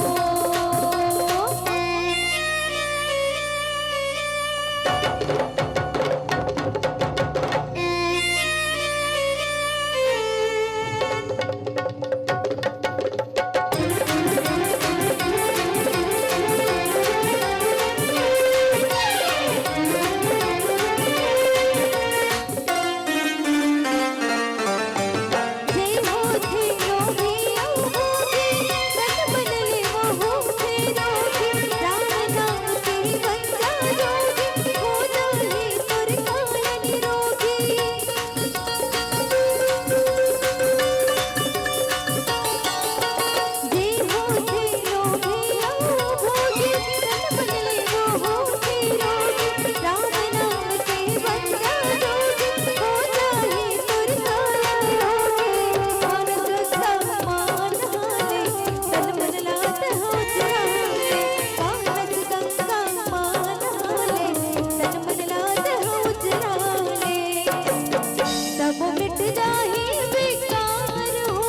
सब मिट जाही बेकार हो,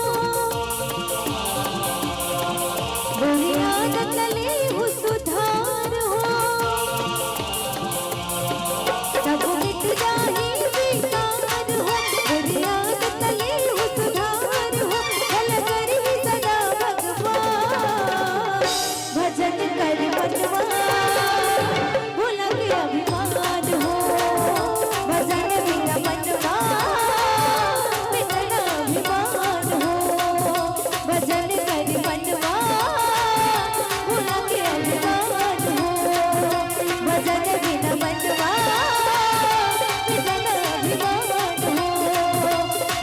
बुरी आदत ले हो सुधार हो। सब मिट जाही बेकार हो, बुरी आदत ले हो सुधार हो। भला करही सदा भगवान, भजन कर मनवा भोला के अभिमान हो। भजन बिन मनवा मिटना अभिमान हो। भजन कर मनवा भोला के अभिमान हो। भजन बिन मनवा मिटना अभिमान हो।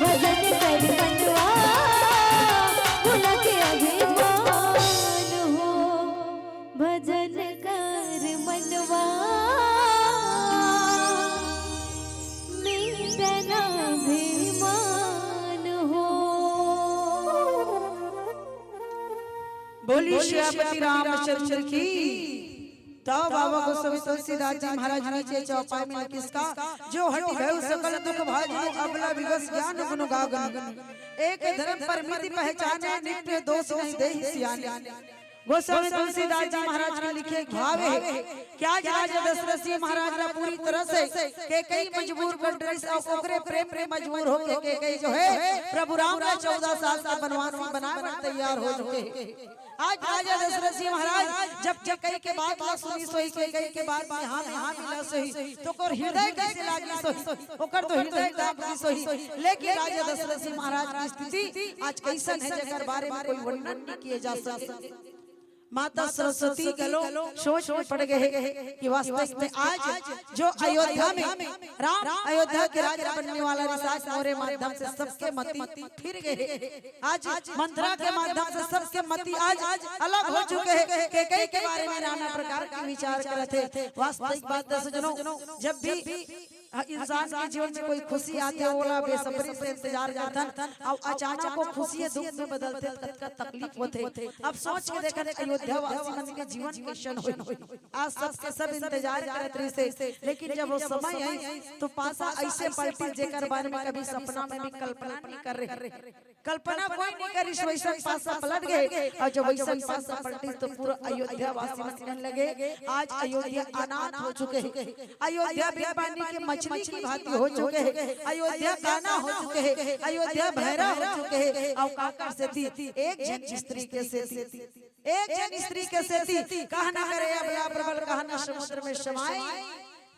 भजन कर मनवा भोला के अभिमान हो। भजन कर मनवा मिटना अभिमान हो। बोली सियापति रामचंद्र की। तब बाबा गोस्वामी तुलसीदास जी महाराज नीचे चौपाई में लिखिस का, जो हटि गयो सकल दुख भाजनु, अबला विवश ज्ञान गुन गागन। एक धर्म परमिति पहचाने, नित्य दोष नहीं देहि सियाने। गोस्वामी तुलसीदास जी महाराज के लिखे एक भाव हे कि आज राजा दशरथ जी महाराज ला पूरी तरह से कैकई मजबूर कर डरिस अउ ओकरे प्रेम में मजबूर होके कैकई जो हे प्रभु राम ला चौदह साल के बनवासी बनाए बर तैयार हो चुके हे। आज राजा दशरथ जी महाराज जब कैकई के बात ला सुनिस होही, कैकई के बात में हाँ में हाँ मिलास होही, तो ओकर हृदय कइसे लागिस होही, ओकर तो हृदय कांप गिस होही। लेकिन राजा दशरथ जी महाराज के स्थिति आज कइसन हे, जेकर बारे में कोई वर्णन नहीं किए जा सके। माता सरस्वती घलो सोच में पड़ गए हे कि वास्तव में आज जो अयोध्या में राम अयोध्या के राजा बनने वाला रिहिस, मोरे माध्यम से सबके मति फिर गए हे। आज मंथरा के माध्यम से सबके मति आज अलग हो चुके हे। कैकई के बारे में नाना प्रकार के विचार करत हे। वास्तविक बात हे सज्जनों, जब भी इंसान के जीवन में कोई खुशी आथे, ओला बेसब्री से इंतजार करथन, अउ अचानक वो खुशी दुख में बदलथे, त कतका तकलीफ होथे। अब सोच के देखन, अयोध्या वासी मन के जीवन कइसन होही। आज सबके सब इंतजार करत रहिस हे, लेकिन जब वो समय आइस, तो पासा अइसे पलटिस, जेकर बारे में कभी सपना में भी कल्पना नहीं करे रहे। कल्पना कोई नहीं करिस, वइसन पासा पलट गए। अउ जब वइसन पासा पलटिस, तो पूरा अयोध्या वासी मन कहन लगे, आज अयोध्या अनाथ हो चुके हे, अयोध्या बिन पानी के मछली की भांति हो चुके हे, अयोध्या काना हो चुके हे, अयोध्या बहरा हो चुके हे। अउ काकर सेती? एक झन स्त्री के सेती, एक झन स्त्री के सेती। कहना करे अबला प्रबल, कहना समुद्र में समाई।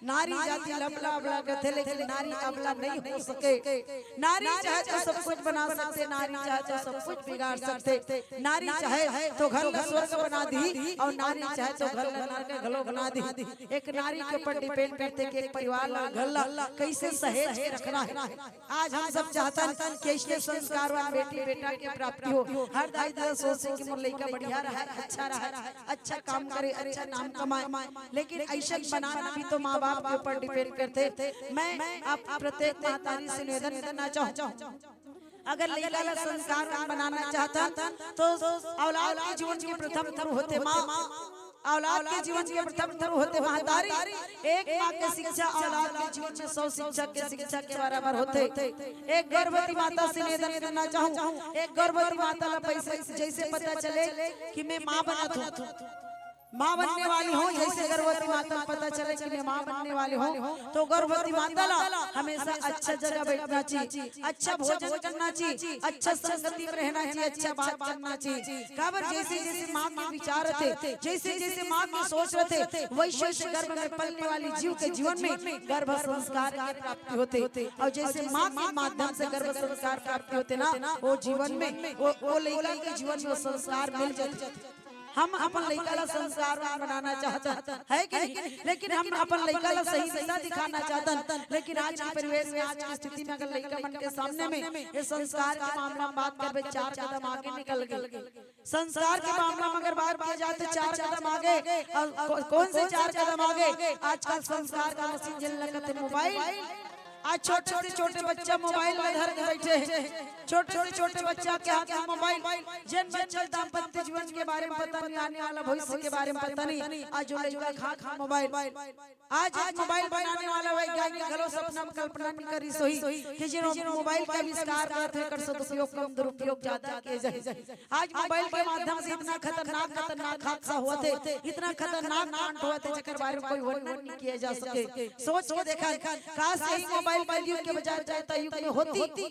नारी जाति लबला अबला कथे, लेकिन नारी अबला नहीं हो सके। नारी चाहे तो सब कुछ बना सकथे, नारी चाहे तो सब कुछ बिगाड़ सकथे। नारी चाहे तो घर ला स्वर्ग बना दिही अउ नारी चाहे तो घर ला नरक घलो बना दिही। एक नारी के ऊपर depend करथे कि एक परिवार ला, घर ला कइसे सहेज के रखना हे। आज हम सब चाहथन कि अइसने संस्कारवान बेटी बेटा के प्राप्ति हो। हर दाई ददा सोचे कि मोर लइका बढ़िया रहय, अच्छा रहय, अच्छा काम करे, अच्छा नाम कमाए, लेकिन अइसन बनाना भी तो माँ बाप के ऊपर depend करथे। मैं आप प्रत्येक महतारी से निवेदन करना चाहूँ, अगर लइका ला संस्कारवान बनाना चाहथन, तो औलाद के जीवन के प्रथम गुरु होथे माँ, औलाद के जीवन के प्रथम गुरु होथे महतारी। एक माँ के शिक्षा औलाद के जीवन में सौ शिक्षक के शिक्षा के बराबर होथे। एक गर्भवती माता से निवेदन करना चाहूँ, एक गर्भवती माता ला पैसे जैसे पता चले कि मैं माँ बनत हूँ, माँ बनने वाली हूँ, जैसे गर्भवती माता को पता चले कि मैं माँ बनने वाली हूँ, तो गर्भवती माता ला हमेशा अच्छा जगह बैठना चाहिए, अच्छा भोजन करना चाहिए, अच्छा संगति में रहना चाहिए, अच्छा बात करना चाहिए। काबर जैसे जैसे माँ के विचार रथे, जैसे जैसे माँ की सोच रथे, वैसे वैसे गर्भ में पलने वाली जीव के जीवन में गर्भ संस्कार की प्राप्ति होथे। अउ जैसे माँ के माध्यम से गर्भ संस्कार प्राप्ति होथे ना, वो जीवन में, वो, वो लइका के जीवन में वो संस्कार मिल जाथे। हम अपन लइका ला संस्कारवान बनाना चाहथन, है कि नहीं? लेकिन हम अपन लइका ला सही दिशा दिखाना चाहथन। लेकिन आज के परिवेश में, आज की स्थिति में अगर लइका मन के सामने में ये संस्कार के मामला में बात करबे, चार कदम आगे निकल गए। संस्कार के मामला में अगर बात किया जाए तो चार कदम आगे। और कौ-, कौन से चार कदम आगे? आजकल संस्कार का मशीन जेन लगत है मोबाइल। आज छोटे से छोटे बच्चा मोबाइल में धर के बैठे हैं। छोटे से छोटे बच्चा के हाथ में मोबाइल। जिन बच्चा दाम्पत्य जीवन के बारे में पता नहीं, आने वाला भविष्य के बारे में पता नहीं, आज जो लइका के हाथ में मोबाइल। आज एक मोबाइल बनाने वाला वैज्ञानिक घलो सपना में कल्पना नहीं करिस होही कि जेन मोबाइल के आविष्कार करत हे, एकर सदुपयोग कम, दुरुपयोग ज्यादा किए जाए। आज मोबाइल के माध्यम से इतना खतरनाक, खतरनाक हादसा होवत हे, इतना खतरनाक कांड होवत हे, जेकर बारे में कोई वर्णन नहीं किया जा सके। सोच के देखा, काश यही मोबाइल कलयुग के बजाय त्रेता युग में होती,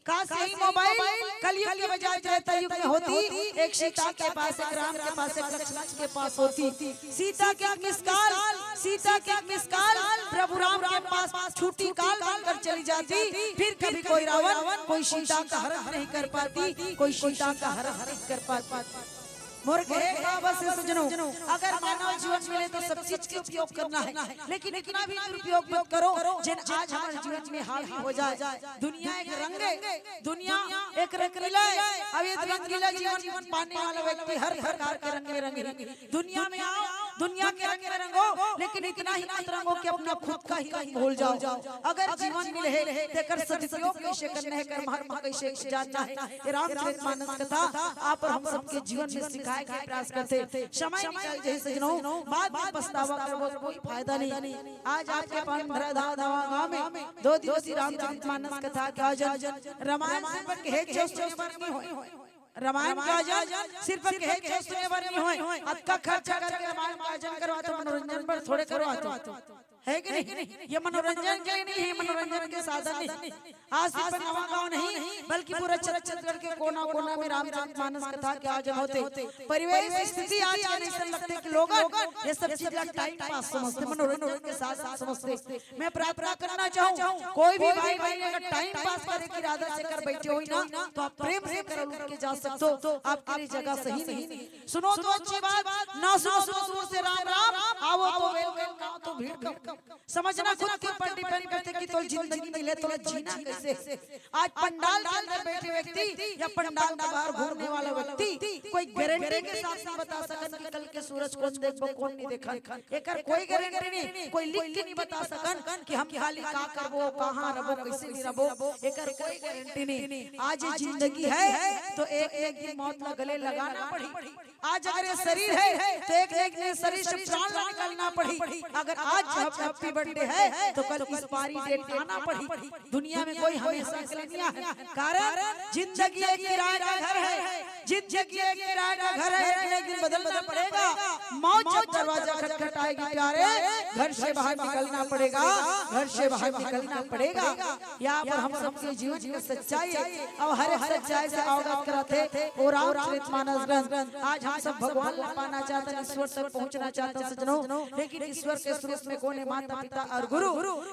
काश यही मोबाइल कलयुग के बजाय त्रेता युग में होती। एक सीता के पास, एक राम के पास, एक लक्ष्मण के पास होती। सीता के एक मिस कॉल, सीता के एक मिस कॉल प्रभु राम के पास छूटी कॉल बनकर चली जाती। फिर कभी कोई रावण, कोई सीता का हरण नहीं कर पाती, कोई सीता का हरण नहीं कर पाती। मोर कहे का बस है सज्जनों, अगर मानव जीवन मिले तो सब चीज के उपयोग करना है, लेकिन इतना भी दुरुपयोग मत करो जेन आज हमारे जीवन में हावी हो जाए। दुनिया एक रंग है, दुनिया एक रंगीला है। अब ये रंगीला जीवन पाने वाला व्यक्ति हर प्रकार के रंग में रंगे। दुनिया में आओ, दुनिया के रंग में रंगो, लेकिन इतना ही मत रंगो कि अपना खुद का ही रंग भूल जाओ। अगर जीवन मिले है, तेकर सदुपयोग कैसे करना है, कर महत्व कैसे जानना है, ये रामचरित मानस कथा आप और हम सबके जीवन में सिखाए के प्रयास करथे। समय निकल जाए सज्जनों, बाद में पछतावा करबो, कोई फायदा नहीं। आज आपके पावन भरा धावा गांव में दो दिवसीय रामचरित मानस कथा के आयोजन, रामायण से पर के हे जो सुने बर नहीं होय। रामायण के आयोजन सिर्फ कहे के सुने बर नहीं होय, अतका खर्चा करके रामायण के आयोजन करवाथो, मनोरंजन बर थोड़े करवाथो, है कि नहीं? ये मनोरंजन के लिए नहीं है, मनोरंजन के साधन नहीं। आज सिर्फ नवा गांव नहीं, बल्कि पूरा छत्तीसगढ़ के कोना कोना में रामचरित मानस कथा के आयोजन होथे। परिवेश स्थिति आज के ऐसा लगथे कि लोगन ये सब चीज ला टाइम पास समझथे, मनोरंजन के साधन समझथे। मैं प्रार्थना करना चाहूँ, कोई भी भाई बहन अगर टाइम पास करे के इरादा से कर बैठे होही ना, तो आप प्रेम से कर उठ के जा सकते हो। आपके लिए जगह सही नहीं। सुनो तो अच्छी बात, ना सुनो तो दूर से राम राम, आवो तो वेल वेल, ना तो भीड़ कम। समझना खुद के ऊपर डिपेंड करथे कि तोर जिंदगी मिले, तोला जीना कैसे। आज पंडाल के अंदर बैठे व्यक्ति या पंडाल के बाहर घूमने वाला व्यक्ति कोई गारंटी के साथ नहीं बता सकन कि कल के सूरज कोन देखबो, कोन नहीं देखन। एकर कोई गारंटी नहीं, कोई लिख के नहीं बता सकन कि हम खाली का करबो, कहाँ रबो, कैसे नहीं रबो, एकर कोई गारंटी नहीं। आज ये जिंदगी है तो एक न एक दिन मौत ला गले लगाना पड़ी। आज अगर ये शरीर है तो एक न एक दिन शरीर से प्राण ला निकालना पड़ी। अगर आज हैप्पी बर्थडे है तो कल एक्सपायरी डेट आना पड़ी। दुनिया में कोई हमेशा के लिए नहीं है, कारण जिंदगी एक किराए का घर है। जिंदगी एक किराए का घर है, एक न एक दिन बदलना पड़ेगा। मौत जब दरवाजा खटखटाएगी प्यारे, घर से बाहर निकलना पड़ेगा, घर से बाहर निकलना पड़ेगा। यहाँ पर हम सबके जीवन की सच्चाई है और हर एक सच्चाई से अवगत कराथे वो रामचरित मानस ग्रंथ। आज हम सब भगवान ला पाना चाहते हैं, ईश्वर तक पहुंचना चाहते हैं सज्जनों, लेकिन ईश्वर के स्वरूप में कौन है? माता पिता और गुरु।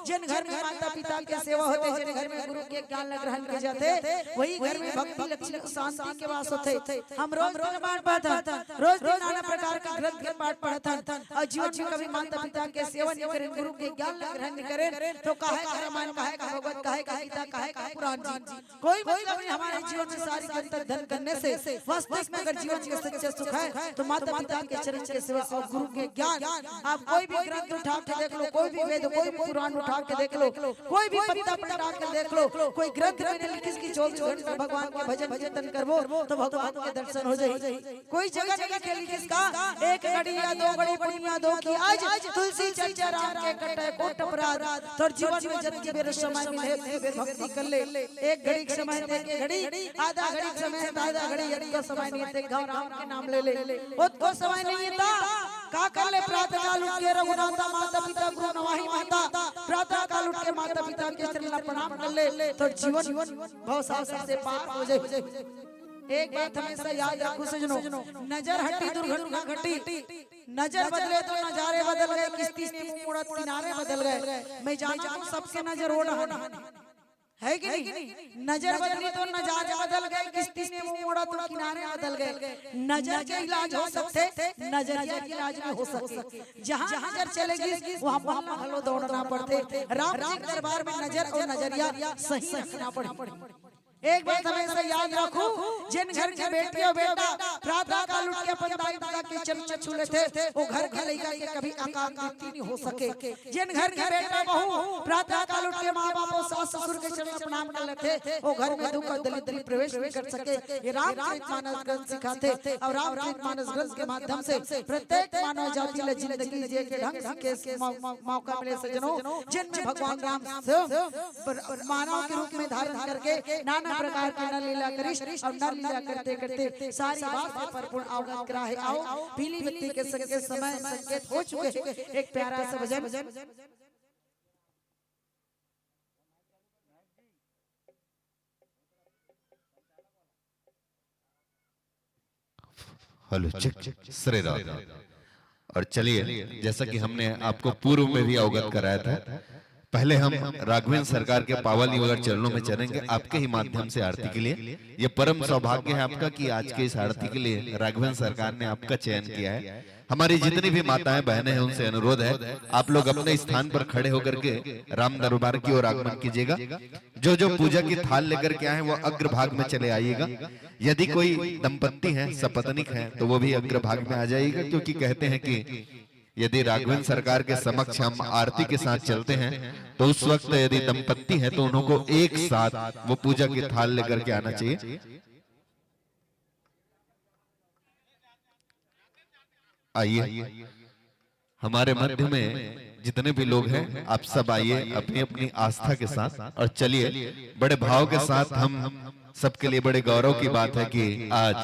जिन घर में माता पिता के सेवा होथे, जिन घर में गुरु के ज्ञान ला ग्रहण किए जाथे, वही घर में भक्ति, लक्ष्मी, शांति के वास होथे। हम रोज दिन पाठ पढ़थन, रोज दिन नाना प्रकार के ग्रंथ के पाठ पढ़थन और जीवन में कभी माता पिता के सेवा नहीं करें, गुरु के ज्ञान ला ग्रहण नहीं करें, तो काहे का रामायण, काहे का भगवत, काहे का गीता, काहे का पुराण जी, कोई मतलब नहीं। हमारे जीवन में सारी ग्रंथ अध्ययन करने से वास्तविक में अगर जीवन के सच्चे सुख है तो माता पिता के चरण के सेवा और गुरु के ज्ञान। आप कोई भी ग्रंथ उठा के देख लो, कोई भी वेद, कोई भी पुराण उठा के देख लो, कोई भी पत्ता पलटा के देख लो, कोई ग्रंथ में नहीं लिखिस कि चौबीस घंटा भगवान के भजन कीर्तन करबो तो भगवान के दर्शन हो जाए। कोई जगह नहीं लिखे, लिखिस का एक घड़ी या दो घड़ी पुनिया दो कि आज तुलसी चर्चा राम के कटे कोट अपराध। तोर जीवन में जतकी बेर समय मिले, उतकी बेर भक्ति कर ले। एक घड़ी के समय दे के घड़ी, आधा घड़ी के समय, आधा घड़ी, एक तो समय नहीं है, गाँव राम के नाम ले ले। उतको समय नहीं था, का कर ले? प्रातः काल उठ के रघुनाथा माता पिता गुरु नवाही माता, प्रातः काल उठ के माता पिता के चरण ला प्रणाम कर ले, तो जीवन भवसागर से पार हो जाए। एक बात हमेशा याद रखो सजनों, नजर हटी दुर्घटना घटी, नजर बदले तो नजारे बदल गए, किस्ती ने मुंह मोड़ा किनारे बदल गए। मैं जानता हूँ सबके नजर वो डहन है कि नहीं? नजर बदली तो नजारे बदल गए, किस्ती ने मुंह मोड़ा तो किनारे बदल गए। नजर के इलाज हो सकथे, नजरिया के इलाज भी हो सकथे। जहाँ नजर चलेगी वहाँ, वहाँ घलो दौड़ना पड़थे। राम जी के दरबार में नजर और नजरिया सही रखना पड़ही। एक बात हमेशा याद रखू, जिन घर के बेटी और बेटा प्रातः काल उठ के अपन दाई ददा के चरण छू लेथे, वो घर के लइका के कभी अकाल मृत्यु नहीं हो सके। जिन घर के बेटा बहू प्रातः काल उठ के माँ बाप और सास ससुर के चरण प्रणाम कर लेथे, वो घर में दुख और दरिद्री प्रवेश नहीं कर सके। ये रामचरित मानस ग्रंथ सिखाथे और रामचरित मानस ग्रंथ के माध्यम से प्रत्येक मानव जाति ला जिंदगी जिए के ढंग सीखे मौ-, मौ-, मौका मिले सजनों, जिनमें भगवान राम स्वयं पर मानव के रूप में धारण करके नाना प्रकार के नर लीला करिस और नर लीला करते करते सारी बात से परिपूर्ण अवगत कराहे। आओ, पीली बत्ती के संकेत, समय संकेत हो चुके हैं। एक प्यारा सा भजन। हेलो, चेक, श्री राधे। और चलिए, जैसा कि हमने आपको पूर्व में भी अवगत कराया था, पहले हम राघवेंद्र सरकार के पावन युगल चरणों में चलेंगे आपके ही माध्यम से आरती के लिए। ये परम सौभाग्य है आपका कि आज के इस आरती के लिए राघवेंद्र सरकार ने आपका चयन किया है। हमारी जितनी भी माताएं बहनें हैं, उनसे अनुरोध है, आप लोग अपने स्थान पर खड़े होकर के राम दरबार की ओर आगमन कीजिएगा। जो जो पूजा की थाल लेकर के आए हैं, वो अग्रभाग में चले आइएगा। यदि कोई दंपत्ति है, सपत्निक है, तो वो भी अग्रभाग में आ जाइएगा, क्योंकि कहते हैं कि यदि राघवेंद्र सरकार के समक्ष हम आरती के साथ चलते हैं, तो उस वक्त यदि दंपत्ति है, तो उनको एक साथ वो पूजा की थाल लेकर के आना चाहिए। आइए, हमारे मध्य में जितने भी लोग हैं, आप सब आइए अपनी अपनी आस्था के साथ, और चलिए, बड़े भाव के साथ हम सबके लिए बड़े गौरव की बात है कि आज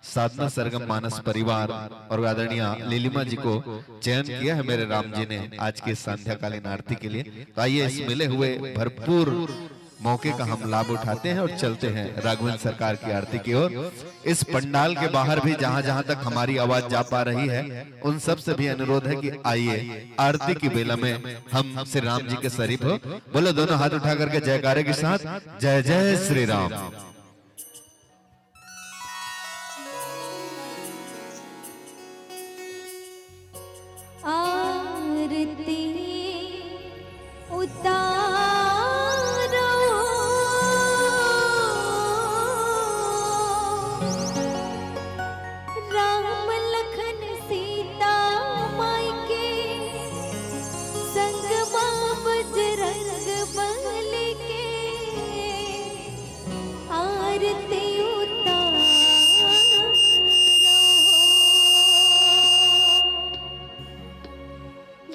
साधना सरगम मानस परिवार और आदरणीय लीलिमा जी को चयन किया है मेरे राम जी ने आज के संध्याकालीन आरती के लिए। तो आइए, इस मिले हुए भरपूर मौके का हम लाभ उठाते हैं और चलते हैं राघवेंद्र सरकार की आरती की ओर। इस पंडाल के बाहर भी जहां जहां तक हमारी आवाज जा पा रही है, उन सब से भी अनुरोध है कि आइए, आरती की बेला में हम श्री राम जी के सरीप हो। बोलो दोनों हाथ उठा करके जयकारे के साथ, जय जय श्री राम। आरती उतारो, राम लखन सीता माई के, संग मा बजरंग बल के। आरती उतारो,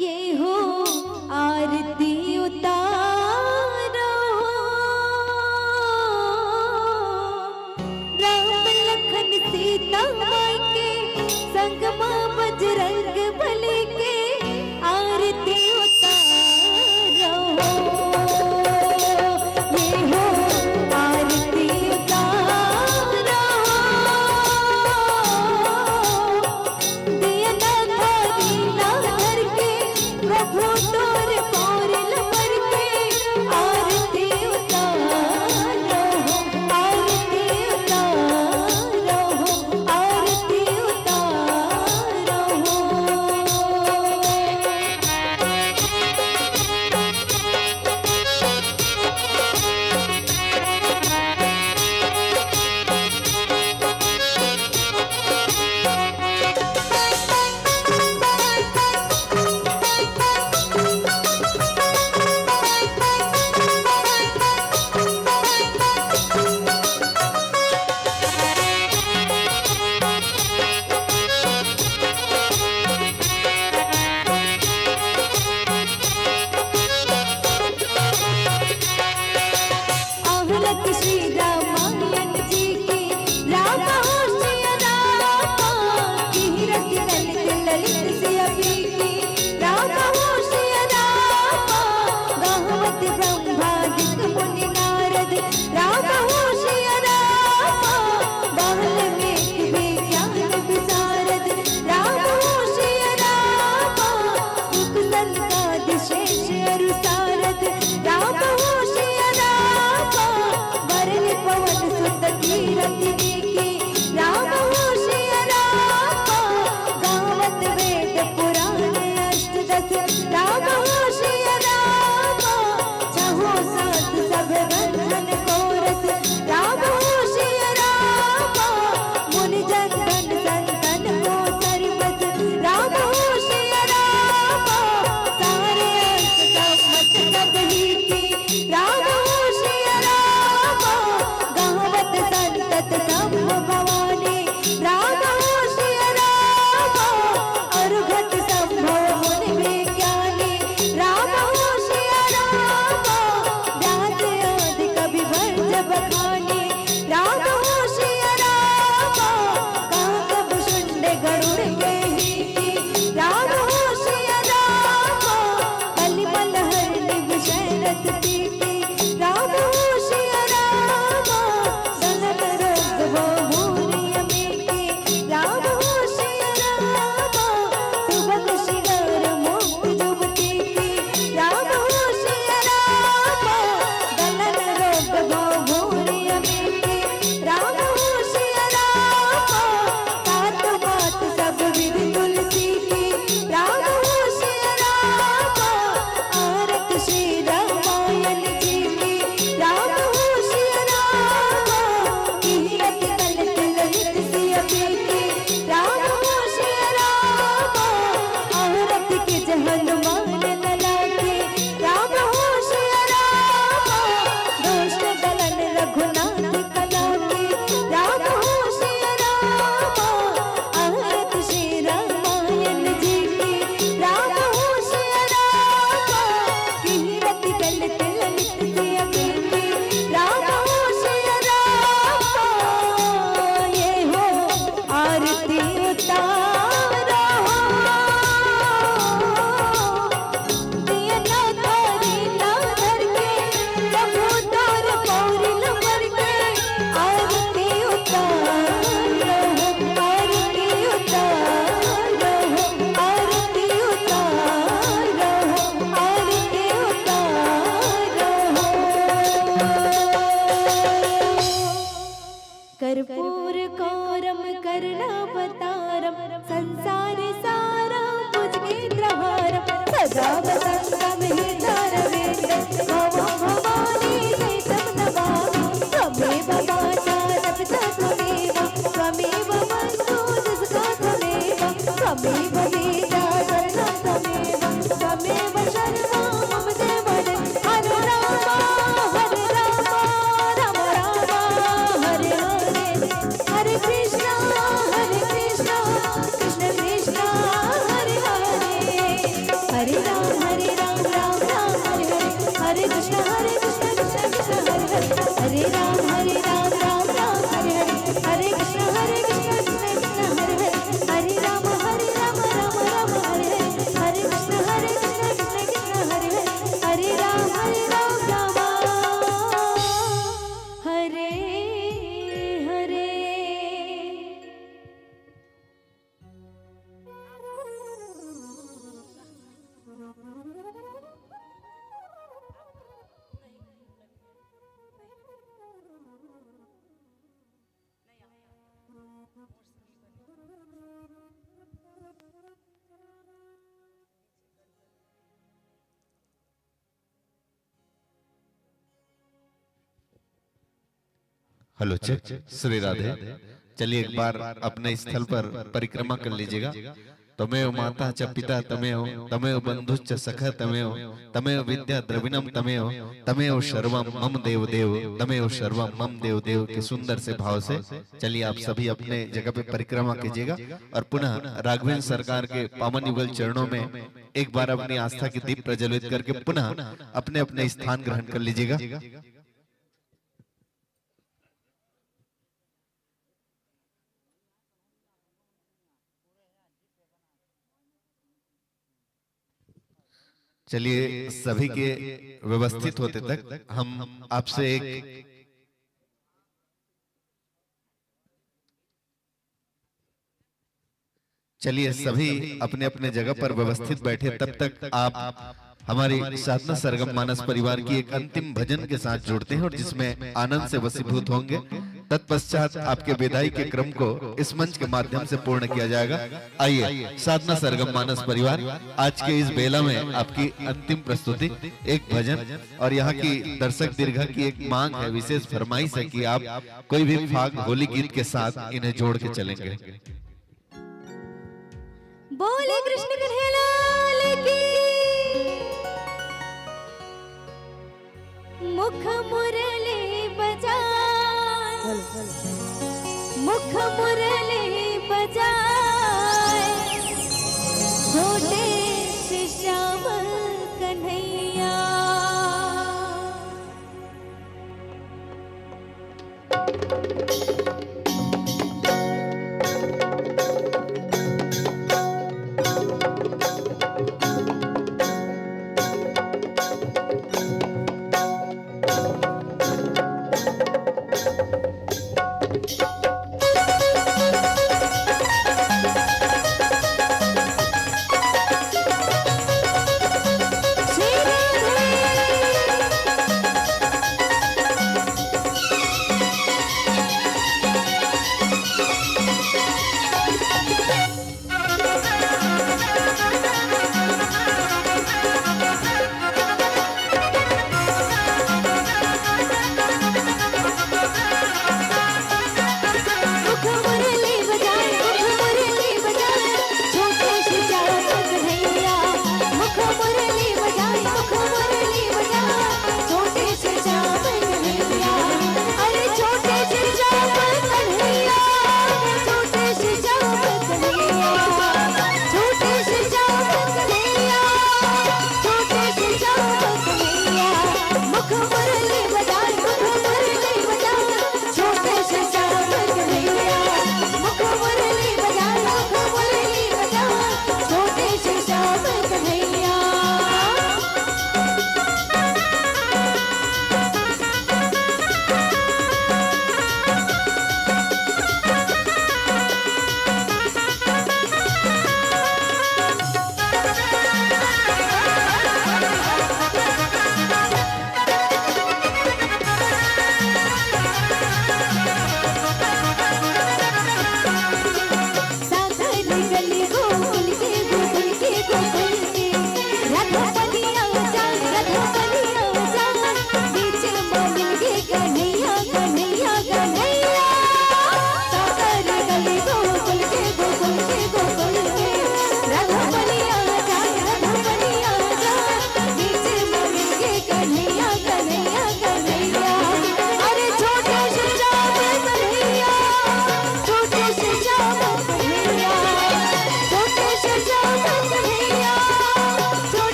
ये हो आरती उतारो, राम लखन सीता माई के, संग मा बजरंग बल के। आरती उतारो, ये हो आरती उतारो, दिया ना थारी ना धर के, प्रभु तोर पौर लपर के। आरती उतारो, आरती उतारो, आरती उतारो। त्वमेव शरणं मम देव। हरे राम, हरे राम, राम राम, हरे हरे। हरे कृष्णा, हरे कृष्णा, कृष्ण कृष्णा, हरे हरे। हरे राम, हरे राम, राम राम, हरे हरे। हरे कृष्णा, हरे कृष्णा, कृष्ण कृष्ण, हरे हरे। हरे राम, हरे राम, राम राम, हरे हरे। हरे कृष्णा, हरे कृष्णा, कृष्ण कृष्ण, हरे हरे। हरे राम, हरे राम, राम राम, हरे हरे। हरे कृष्णा, हरे कृष्णा, कृष्ण कृष्ण, हरे हरे। हरे राम, हरे राम, राम हरे हरे। Hello, check. श्री राधे। चलिए, एक बार अपने स्थल पर परिक्रमा कर लीजिएगा। त्वमेव माता च पिता त्वमेव, त्वमेव बंधुश्च सखा त्वमेव, त्वमेव विद्या द्रविणम त्वमेव, त्वमेव सर्वम मम देव देव, त्वमेव सर्वम मम देव देव के सुंदर से भाव से चलिए, आप सभी अपने जगह पे परिक्रमा कीजिएगा और पुनः राघवेंद्र सरकार के पावन युगल चरणों में एक बार अपनी आस्था के दीप प्रज्वलित करके पुनः अपने अपने स्थान ग्रहण कर लीजिएगा। चलिए, सभी के व्यवस्थित होते तक हम आपसे एक, चलिए, सभी अपने अपने जगह पर व्यवस्थित बैठे, तब तक आप हमारी साधना सरगम मानस परिवार की एक अंतिम भजन के साथ जुड़ते हैं और जिसमें आनंद से वशीभूत होंगे। तत्पश्चात आपके विदाई के क्रम को इस मंच के माध्यम से पूर्ण किया जाएगा। आइए, साधना सरगम मानस परिवार, आज के इस बेला में आपकी अंतिम प्रस्तुति, एक भजन, और यहाँ की दर्शक दीर्घा की एक मांग है, विशेष फरमाइश है कि आप कोई भी फाग होली गीत के साथ इन्हें जोड़ के चलेंगे। बोले कृष्ण कन्हैया लाल की। मुख मुरली बजाए, मुख मुरली बजाए, छोटे से श्याम कन्हैया।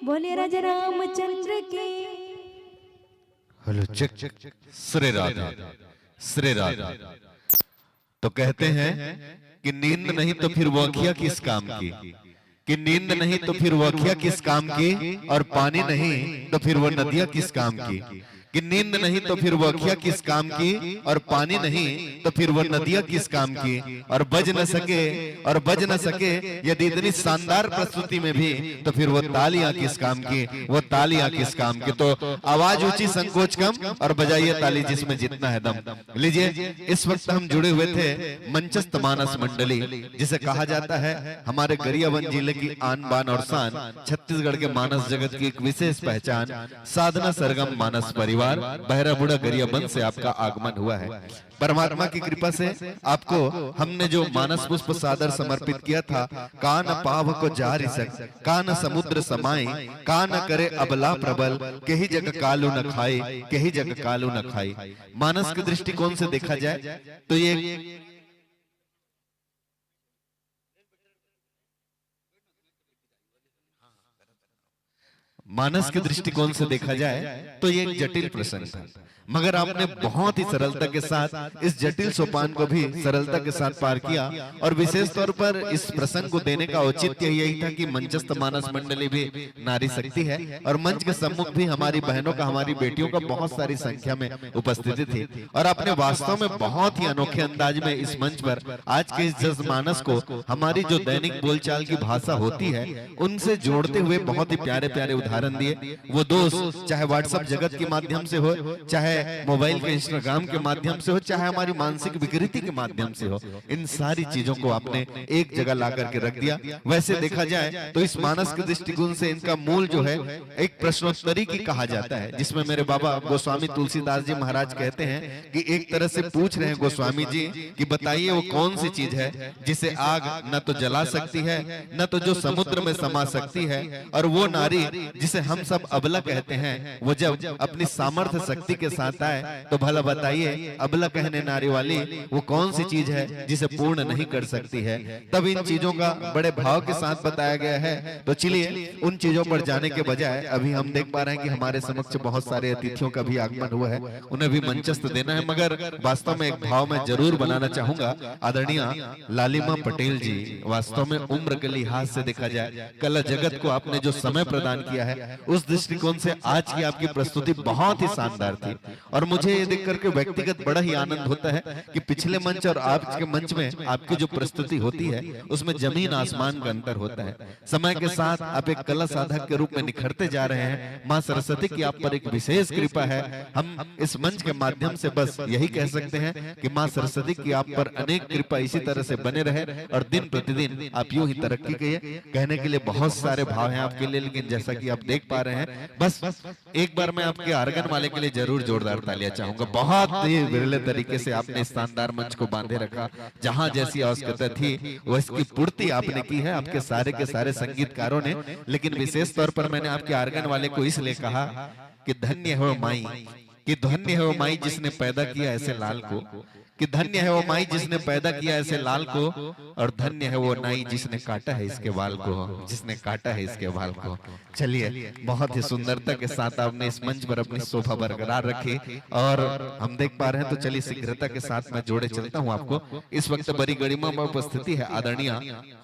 बोले राजा रामचंद्र की। Hello, check. श्री राधे, श्री राधे। तो कहते हैं कि नींद नहीं तो फिर वो अखिया किस काम की, कि नींद नहीं तो फिर वो अखिया किस काम की, और पानी नहीं तो फिर वो नदिया किस काम की, कि नींद नहीं तो फिर वो अखिया किस काम की, और पानी नहीं तो फिर वो नदिया किस काम की, और बज न सके, और बज न सके यदि इतनी शानदार प्रस्तुति में भी, तो फिर वो तालियां किस काम की, वो तालियां किस काम की। तो आवाज ऊंची, संकोच कम, और बजाइए ताली जिसमें जितना है दम। लीजिए, इस वक्त हम जुड़े हुए थे मंचस्थ मानस मंडली, जिसे कहा जाता है हमारे गरियाबंद जिले की आन बान और शान, छत्तीसगढ़ के मानस जगत की एक विशेष पहचान, साधना सरगम मानस परिवार, बहराबूढ़ा गरियाबंद से आपका आगमन हुआ है। परमात्मा की कृपा से आपको हमने जो मानस पुष्प सादर समर्पित किया था, का न पावक जारि सक, का न समुद्र समाई, का न करे अबला प्रबल, केहि जग कालु न खाई, केहि जग कालु न खाई। मानस के दृष्टिकोण से देखा जाए तो ये मानस के दृष्टिकोण से देखा जाए तो ये एक जटिल प्रसंग था, मगर आपने बहुत ही सरलता के साथ इस जटिल सोपान को भी सरलता के साथ पार किया। और विशेष तौर पर इस प्रसंग को देने का औचित्य यही था कि मंचस्थ मानस मंडली भी नारी शक्ति है और मंच के सम्मुख भी हमारी बहनों का, हमारी बेटियों का बहुत सारी संख्या में उपस्थिति थी। और आपने वास्तव में बहुत ही अनोखे अंदाज में इस मंच पर आज के इस जनमानस को हमारी जो दैनिक बोलचाल की भाषा होती है, उनसे जोड़ते हुए बहुत ही प्यारे प्यारे उदाहरण दिए। वो दोष चाहे WhatsApp जगत के माध्यम से हो, चाहे मोबाइल के, Instagram के माध्यम से हो, चाहे हमारी मानसिक विकृति के माध्यम से हो, इन सारी चीजों को आपने एक जगह ला करके रख दिया। वैसे देखा जाए तो इस मानस के दृष्टिकोण से इनका मूल जो है एक प्रश्नोत्तरी की कहा जाता है, जिसमें मेरे बाबा गोस्वामी तुलसीदास जी महाराज कहते हैं कि एक तरह से पूछ रहे हैं गोस्वामी जी कि बताइए वो कौन सी चीज है जिसे आग न तो जला सकती है, न तो जो समुद्र में समा सकती है, और वो नारी जिसे हम सब अबला कहते हैं, वो जब अपनी सामर्थ्य शक्ति के साथ आए तो भला बताइए अबला कहने नारी वाली वो कौन सी चीज है जिसे पूर्ण नहीं कर सकती है। तब इन चीजों का बड़े भाव के साथ बताया गया है। तो चलिए उन चीजों पर जाने के बजाय अभी हम देख पा रहे हैं कि हमारे समक्ष बहुत सारे अतिथियों का भी आगमन हुआ है, उन्हें भी मंचस्थ देना है, मगर वास्तव में एक भाव मैं जरूर बनाना चाहूंगा आदरणीय लालिमा पटेल जी। वास्तव में उम्र के लिहाज से देखा जाए, कला जगत को आपने जो समय प्रदान किया है, उस दृष्टिकोण से आज की आपकी प्रस्तुति बहुत ही शानदार थी। और मुझे ये देख करके व्यक्तिगत बड़ा ही आनंद होता है कि पिछले मंच और आज के मंच में आपकी जो प्रस्तुति होती है, उसमें जमीन आसमान का अंतर होता है। समय के साथ आप एक कला साधक के रूप में निखरते जा रहे हैं। माँ सरस्वती की आप पर एक विशेष कृपा है। हम इस मंच के माध्यम से बस यही कह सकते हैं कि माँ सरस्वती की आप पर अनेक कृपा इसी तरह से बने रहे और दिन प्रतिदिन आप यूं ही तरक्की करिए। कहने के लिए बहुत सारे भाव हैं आपके लिए, लेकिन जैसा कि आप देख पा रहे हैं, बस एक बार मैं आपके आर्गन वाले के लिए जरूर जोरदार तालियां चाहूंगा। बहुत ही विरले तरीके से आपने इस शानदार मंच को बांधे रखा। जहां जैसी आवश्यकता थी, वो इसकी पूर्ति आपने की है, आपके सारे के सारे संगीतकारों ने। लेकिन विशेष तौर पर मैंने आपके आर्गन वाले को इसलिए कहा कि धन्य हो माई, कि धन्य है वो माई जिसने पैदा किया ऐसे लाल को, कि धन्य है वो माई जिसने पैदा किया ऐसे लाल को, और धन्य है वो नाई जिसने काटा है इसके बाल को, जिसने काटा है इसके बाल को। चलिए, बहुत ही सुंदरता के साथ आपने इस मंच पर अपनी शोभा बरकरार रखी। और हम देख पा रहे हैं, तो चलिए शीघ्रता के साथ मैं जोड़े चलता हूं आपको। इस वक्त बड़ी गरिमा में उपस्थिति है आदरणीय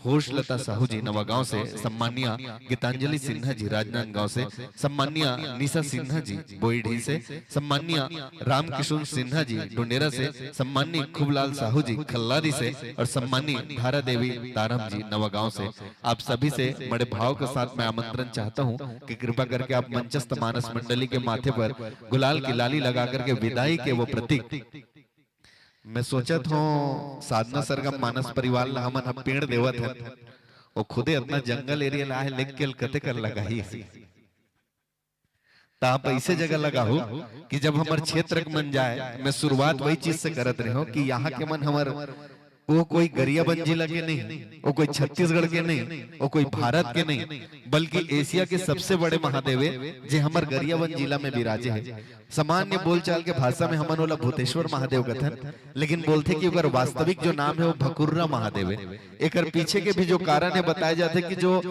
होशलता साहू जी नवागांव से, सम्माननीय गीतांजलि सिन्हा जी राजनांदगांव से, सम्माननीय निशा सिन्हा जी बोईढी से, सम्माननीय रामकिशुन सिन्हा जी डुंडेरा से, सम्माननीय खूबलाल साहू जी खल्लारी से और सम्माननीय धारा देवी तारम जी नवागांव से। आप सभी से बड़े भाव के साथ मैं आमंत्रण चाहता हूं कि कृपा करके आप मंचस्थ मानस मंडली के माथे पर गुलाल की लाली लगा करके विदाई के वो प्रतीक। मैं सोचत हूं साधना सरगम मानस परिवार ला हमन ह पेड़ देवत हन, वो खुदे अपना जंगल एरिया ला है, लेके कते कर लगाही। त आप ऐसे जगह लगाहू कि जब हमर क्षेत्र के मन जाए, मैं शुरुआत वही चीज से करत रहे हूं कि यहाँ के मन हमर, वो कोई गरियाबंद जिला के नहीं, वो कोई छत्तीसगढ़ के नहीं, वो कोई भारत के नहीं, बल्कि एशिया के सबसे बड़े महादेव है, जे हमर गरियाबंद जिला में विराजे है। सामान्य बोलचाल के भाषा में हमन ओला भूतेश्वर महादेव कथन, लेकिन बोलथे कि ओकर वास्तविक जो नाम है वो भकुर्रा महादेव है। एकर पीछे के भी जो कारण है बताया जाथे कि जो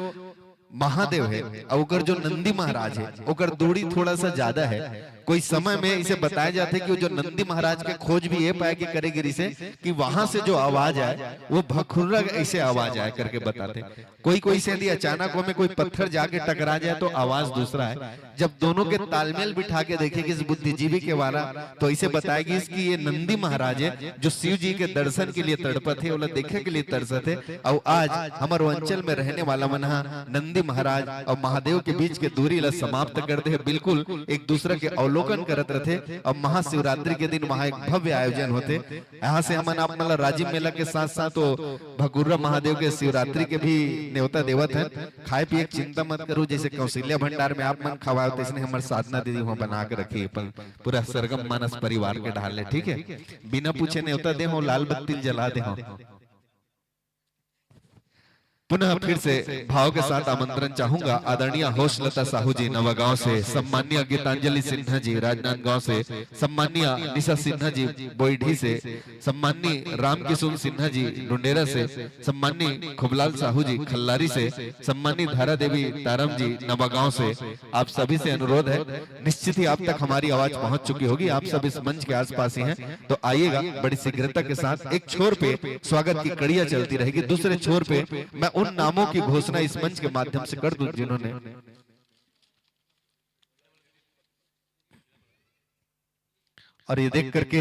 महादेव हे अउ ओकर जो नंदी महाराज हे, ओकर दूरी थोड़ा सा ज्यादा हे। कोई समय में इसे बताया जाथे कि वो जो नंदी महाराज के खोज भी ये पाए के करे गिरिस हे कि वहां से जो आवाज आए, वो भखुर्रा ऐसे आवाज आए करके बताथे। कोई कोई से यदि अचानक वो में कोई पत्थर जाके टकरा जाए तो आवाज दूसरा हे। जब दोनों के तालमेल बिठा के देखे कि इस बुद्धिजीवी के वाला, तो इसे बताया गिस कि ये नंदी महाराज हे, जो शिव जी के दर्शन के लिए तड़पत हे, ओला देखे के लिए तरसत हे। अउ आज हमर अंचल में रहने वाला मन हा नंदी महाराज अउ महादेव के बीच के दूरी ला समाप्त कर दे हे। बिल्कुल एक दूसरा के अवलोकन करत रथे। अउ महाशिवरात्रि के दिन वहां एक भव्य आयोजन होथे। यहाँ से हमन आप मन ला राजिम मेला के साथ साथ वो भकुर्रा महादेव के शिवरात्रि के भी न्योता देवत हन। खाए पिए के चिंता मत करू, जैसे कौशल्या भंडार में आप मन खवाओ, तैसने हमर साधना दीदी वहाँ बना के रखी अपन पूरा सरगम मानस परिवार के ढाल ले, ठीक है? बिना पूछे न्योता दे हो, लाल बत्ती जला दे हो। पुनः फिर से भाव के साथ आमंत्रण चाहूंगा आदरणीय होशलता साहू जी नवागांव से, सम्माननीय गीतांजलि सिन्हा जी राजनांदगांव से, सम्माननीय निशा सिन्हा जी बोईढी से, सम्माननीय रामकिशुन सिन्हा जी डुंडेरा से, सम्माननीय खुबलाल साहू जी खल्लारी से, सम्माननीय धारा देवी तारम जी नवागांव से। आप सभी से अनुरोध है, निश्चित ही आप तक हमारी आवाज पहुंच चुकी होगी। आप सब इस मंच के आसपास ही हैं, तो आइएगा, बड़ी शीघ्रता के साथ एक छोर पे स्वागत की कड़ियां चलती रहेगी, दूसरे छोर पे मैं उन नामों की घोषणा इस मंच के माध्यम से कर दूं, जिन्होंने, और ये देख करके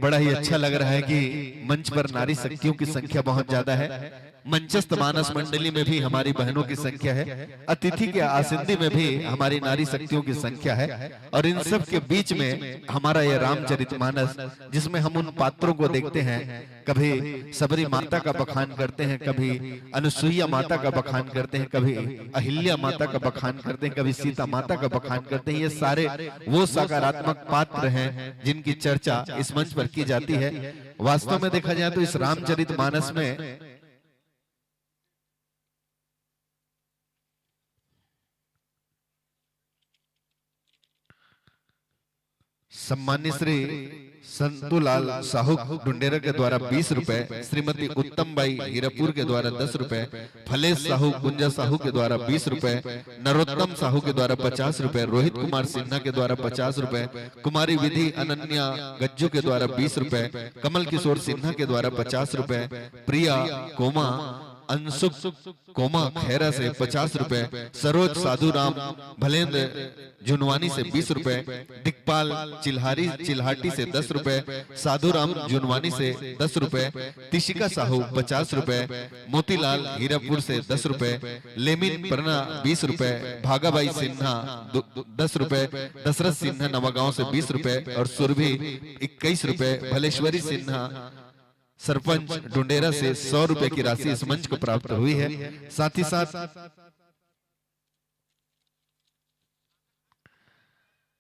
बड़ा ही अच्छा लग रहा है कि मंच पर नारी शक्तियों की संख्या बहुत ज्यादा है। मंचस्थ मानस मंडली में भी हमारी बहनों की संख्या है, अतिथि के आसंदी में भी हमारी नारी शक्तियों की संख्या है, और इन सब के बीच में हमारा ये रामचरितमानस, जिसमें हम उन पात्रों को देखते हैं, कभी शबरी माता का बखान करते हैं, कभी अनुसुईया माता का बखान करते हैं, कभी अहिल्या माता का बखान करते हैं, कभी सीता माता का बखान करते हैं। ये सारे वो सकारात्मक पात्र हैं जिनकी चर्चा इस मंच पर की जाती है। वास्तव में देखा जाए तो इस रामचरितमानस में सम्मानित श्री संतूलाल साहू डुंडेरा के द्वारा बीस रुपए, श्रीमती उत्तम बाई हीरापुर के द्वारा दस रुपए, फलेश साहू गुंजा साहू के द्वारा बीस रुपए, नरोत्तम साहू के द्वारा पचास रुपए, रोहित कुमार सिन्हा के द्वारा पचास रुपए, कुमारी विधि अनन्या गज्जू के द्वारा बीस रुपए, कमल किशोर सिन्हा के द्वारा पचास रुपए, प्रिया कोमा, अंशुक कोमा खैरा से पचास रुपए, सरोज साधु राम भलेंद्र जुनवानी से बीस रुपए, दिकपाल चिल्हारी चिल्हाटी से दस रुपए, साधु राम जुनवानी से दस रुपए, तिशिका साहू पचास रुपए, मोतीलाल हीरापुर से दस रुपए, लेमिन परना बीस रुपए, भागाबाई सिन्हा दो- दस रुपए, दशरथ सिन्हा नवागांव से बीस रुपए और सुरभि इक्कीस रुपए, भलेश्वरी सिन्हा सरपंच डुंडेरा से सौ रुपए की राशि इस मंच को प्राप्त हुई है। साथ ही साथ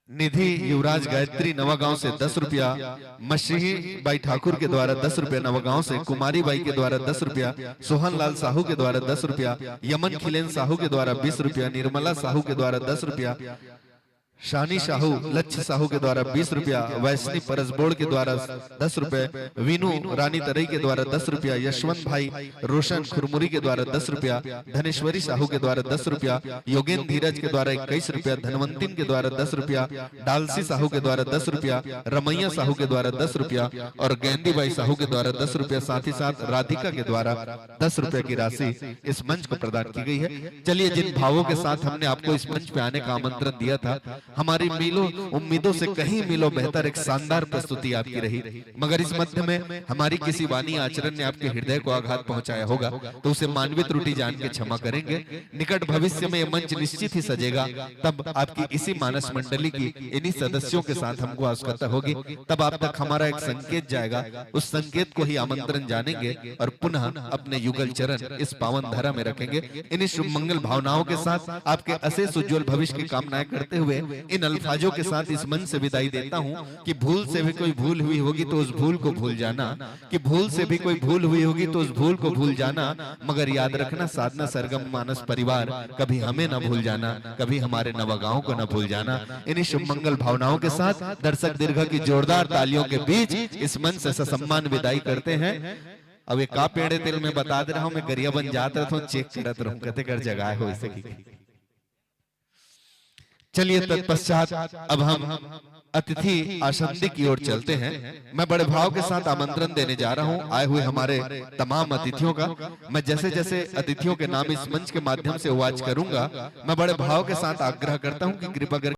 निधि युवराज गायत्री नवागांव से दस रुपया, मसीही बाई ठाकुर के द्वारा दस रुपया नवागांव से, कुमारी बाई के द्वारा दस रुपया, सोहन लाल साहू के द्वारा दस रुपया, यमन खिलेन साहू के द्वारा बीस रुपया, निर्मला साहू के द्वारा दस रुपया, शानी साहू लक्ष्य साहू के द्वारा बीस रुपया, वैष्णी परसबोड़ के द्वारा दस रुपए, वीनू रानी तरई के द्वारा दस रुपया, यशवंत भाई रोशन खुरमुरी के द्वारा दस रुपया, धनेश्वरी साहू के द्वारा दस रुपया, योगेन धीरज के द्वारा इक्कीस रुपया, धनवंतिन के द्वारा दस रुपया, डालसी साहू के द्वारा दस रुपया, रमैया साहू के द्वारा दस रुपया और गेंदीबाई साहू के द्वारा दस रुपया, साथ ही साथ राधिका के द्वारा दस रुपया की राशि इस मंच को प्रदान की गई है। चलिए, जिन भावों के साथ हमने आपको इस मंच पे आने का आमंत्रण दिया था, हमारी मीलों उम्मीदों से कहीं मीलों बेहतर एक शानदार प्रस्तुति आपकी रही, मगर इस मध्य में हमारी किसी वाणी आचरण ने आपके हृदय को आघात पहुंचाया होगा, तो उसे मानवीय त्रुटि जान के क्षमा करेंगे। निकट भविष्य में ये मंच निश्चित ही सजेगा, तब आपकी इसी मानस मंडली की इन्हीं सदस्यों के साथ हमको आवश्यकता होगी, तब आप तक हमारा एक संकेत जाएगा, उस संकेत को ही आमंत्रण जानेंगे और पुनः अपने युगल चरण इस पावन धरा में रखेंगे। इन्हीं शुभ मंगल भावनाओं के साथ आपके अशेष उज्जवल भविष्य की कामनाएं करते हुए इन अल्फाजों के साथ इस मंच से विदाई देता हूँ कि भूल से भी कोई भूल हुई होगी तो उस भूल को भूल जाना, कि भूल से भी कोई भूल हुई होगी तो उस भूल को भूल जाना, मगर याद रखना साधना सरगम मानस परिवार, कभी हमें ना भूल जाना, कभी हमारे नवागांव को ना भूल जाना। इन्हीं शुभ मंगल भावनाओं के साथ दर्शक दीर्घा की जोरदार तालियों के बीच इस मंच से ससम्मान विदाई करते हैं। अब ये का पेड़े तेल में बता दे रहा हूं, मैं गरिया बन जात रहता हूं, चेक करत रहूं, कते कर जगह हो सके। चलिए, तत्पश्चात अब हम अतिथि आसंदी की ओर चलते हैं। मैं बड़े भाव के साथ आमंत्रण देने जा रहा हूं आए हुए हमारे तमाम अतिथियों का। मैं जैसे जैसे अतिथियों के नाम इस मंच के माध्यम से उवाच करूंगा, मैं बड़े भाव के साथ आग्रह करता हूं कि कृपा करके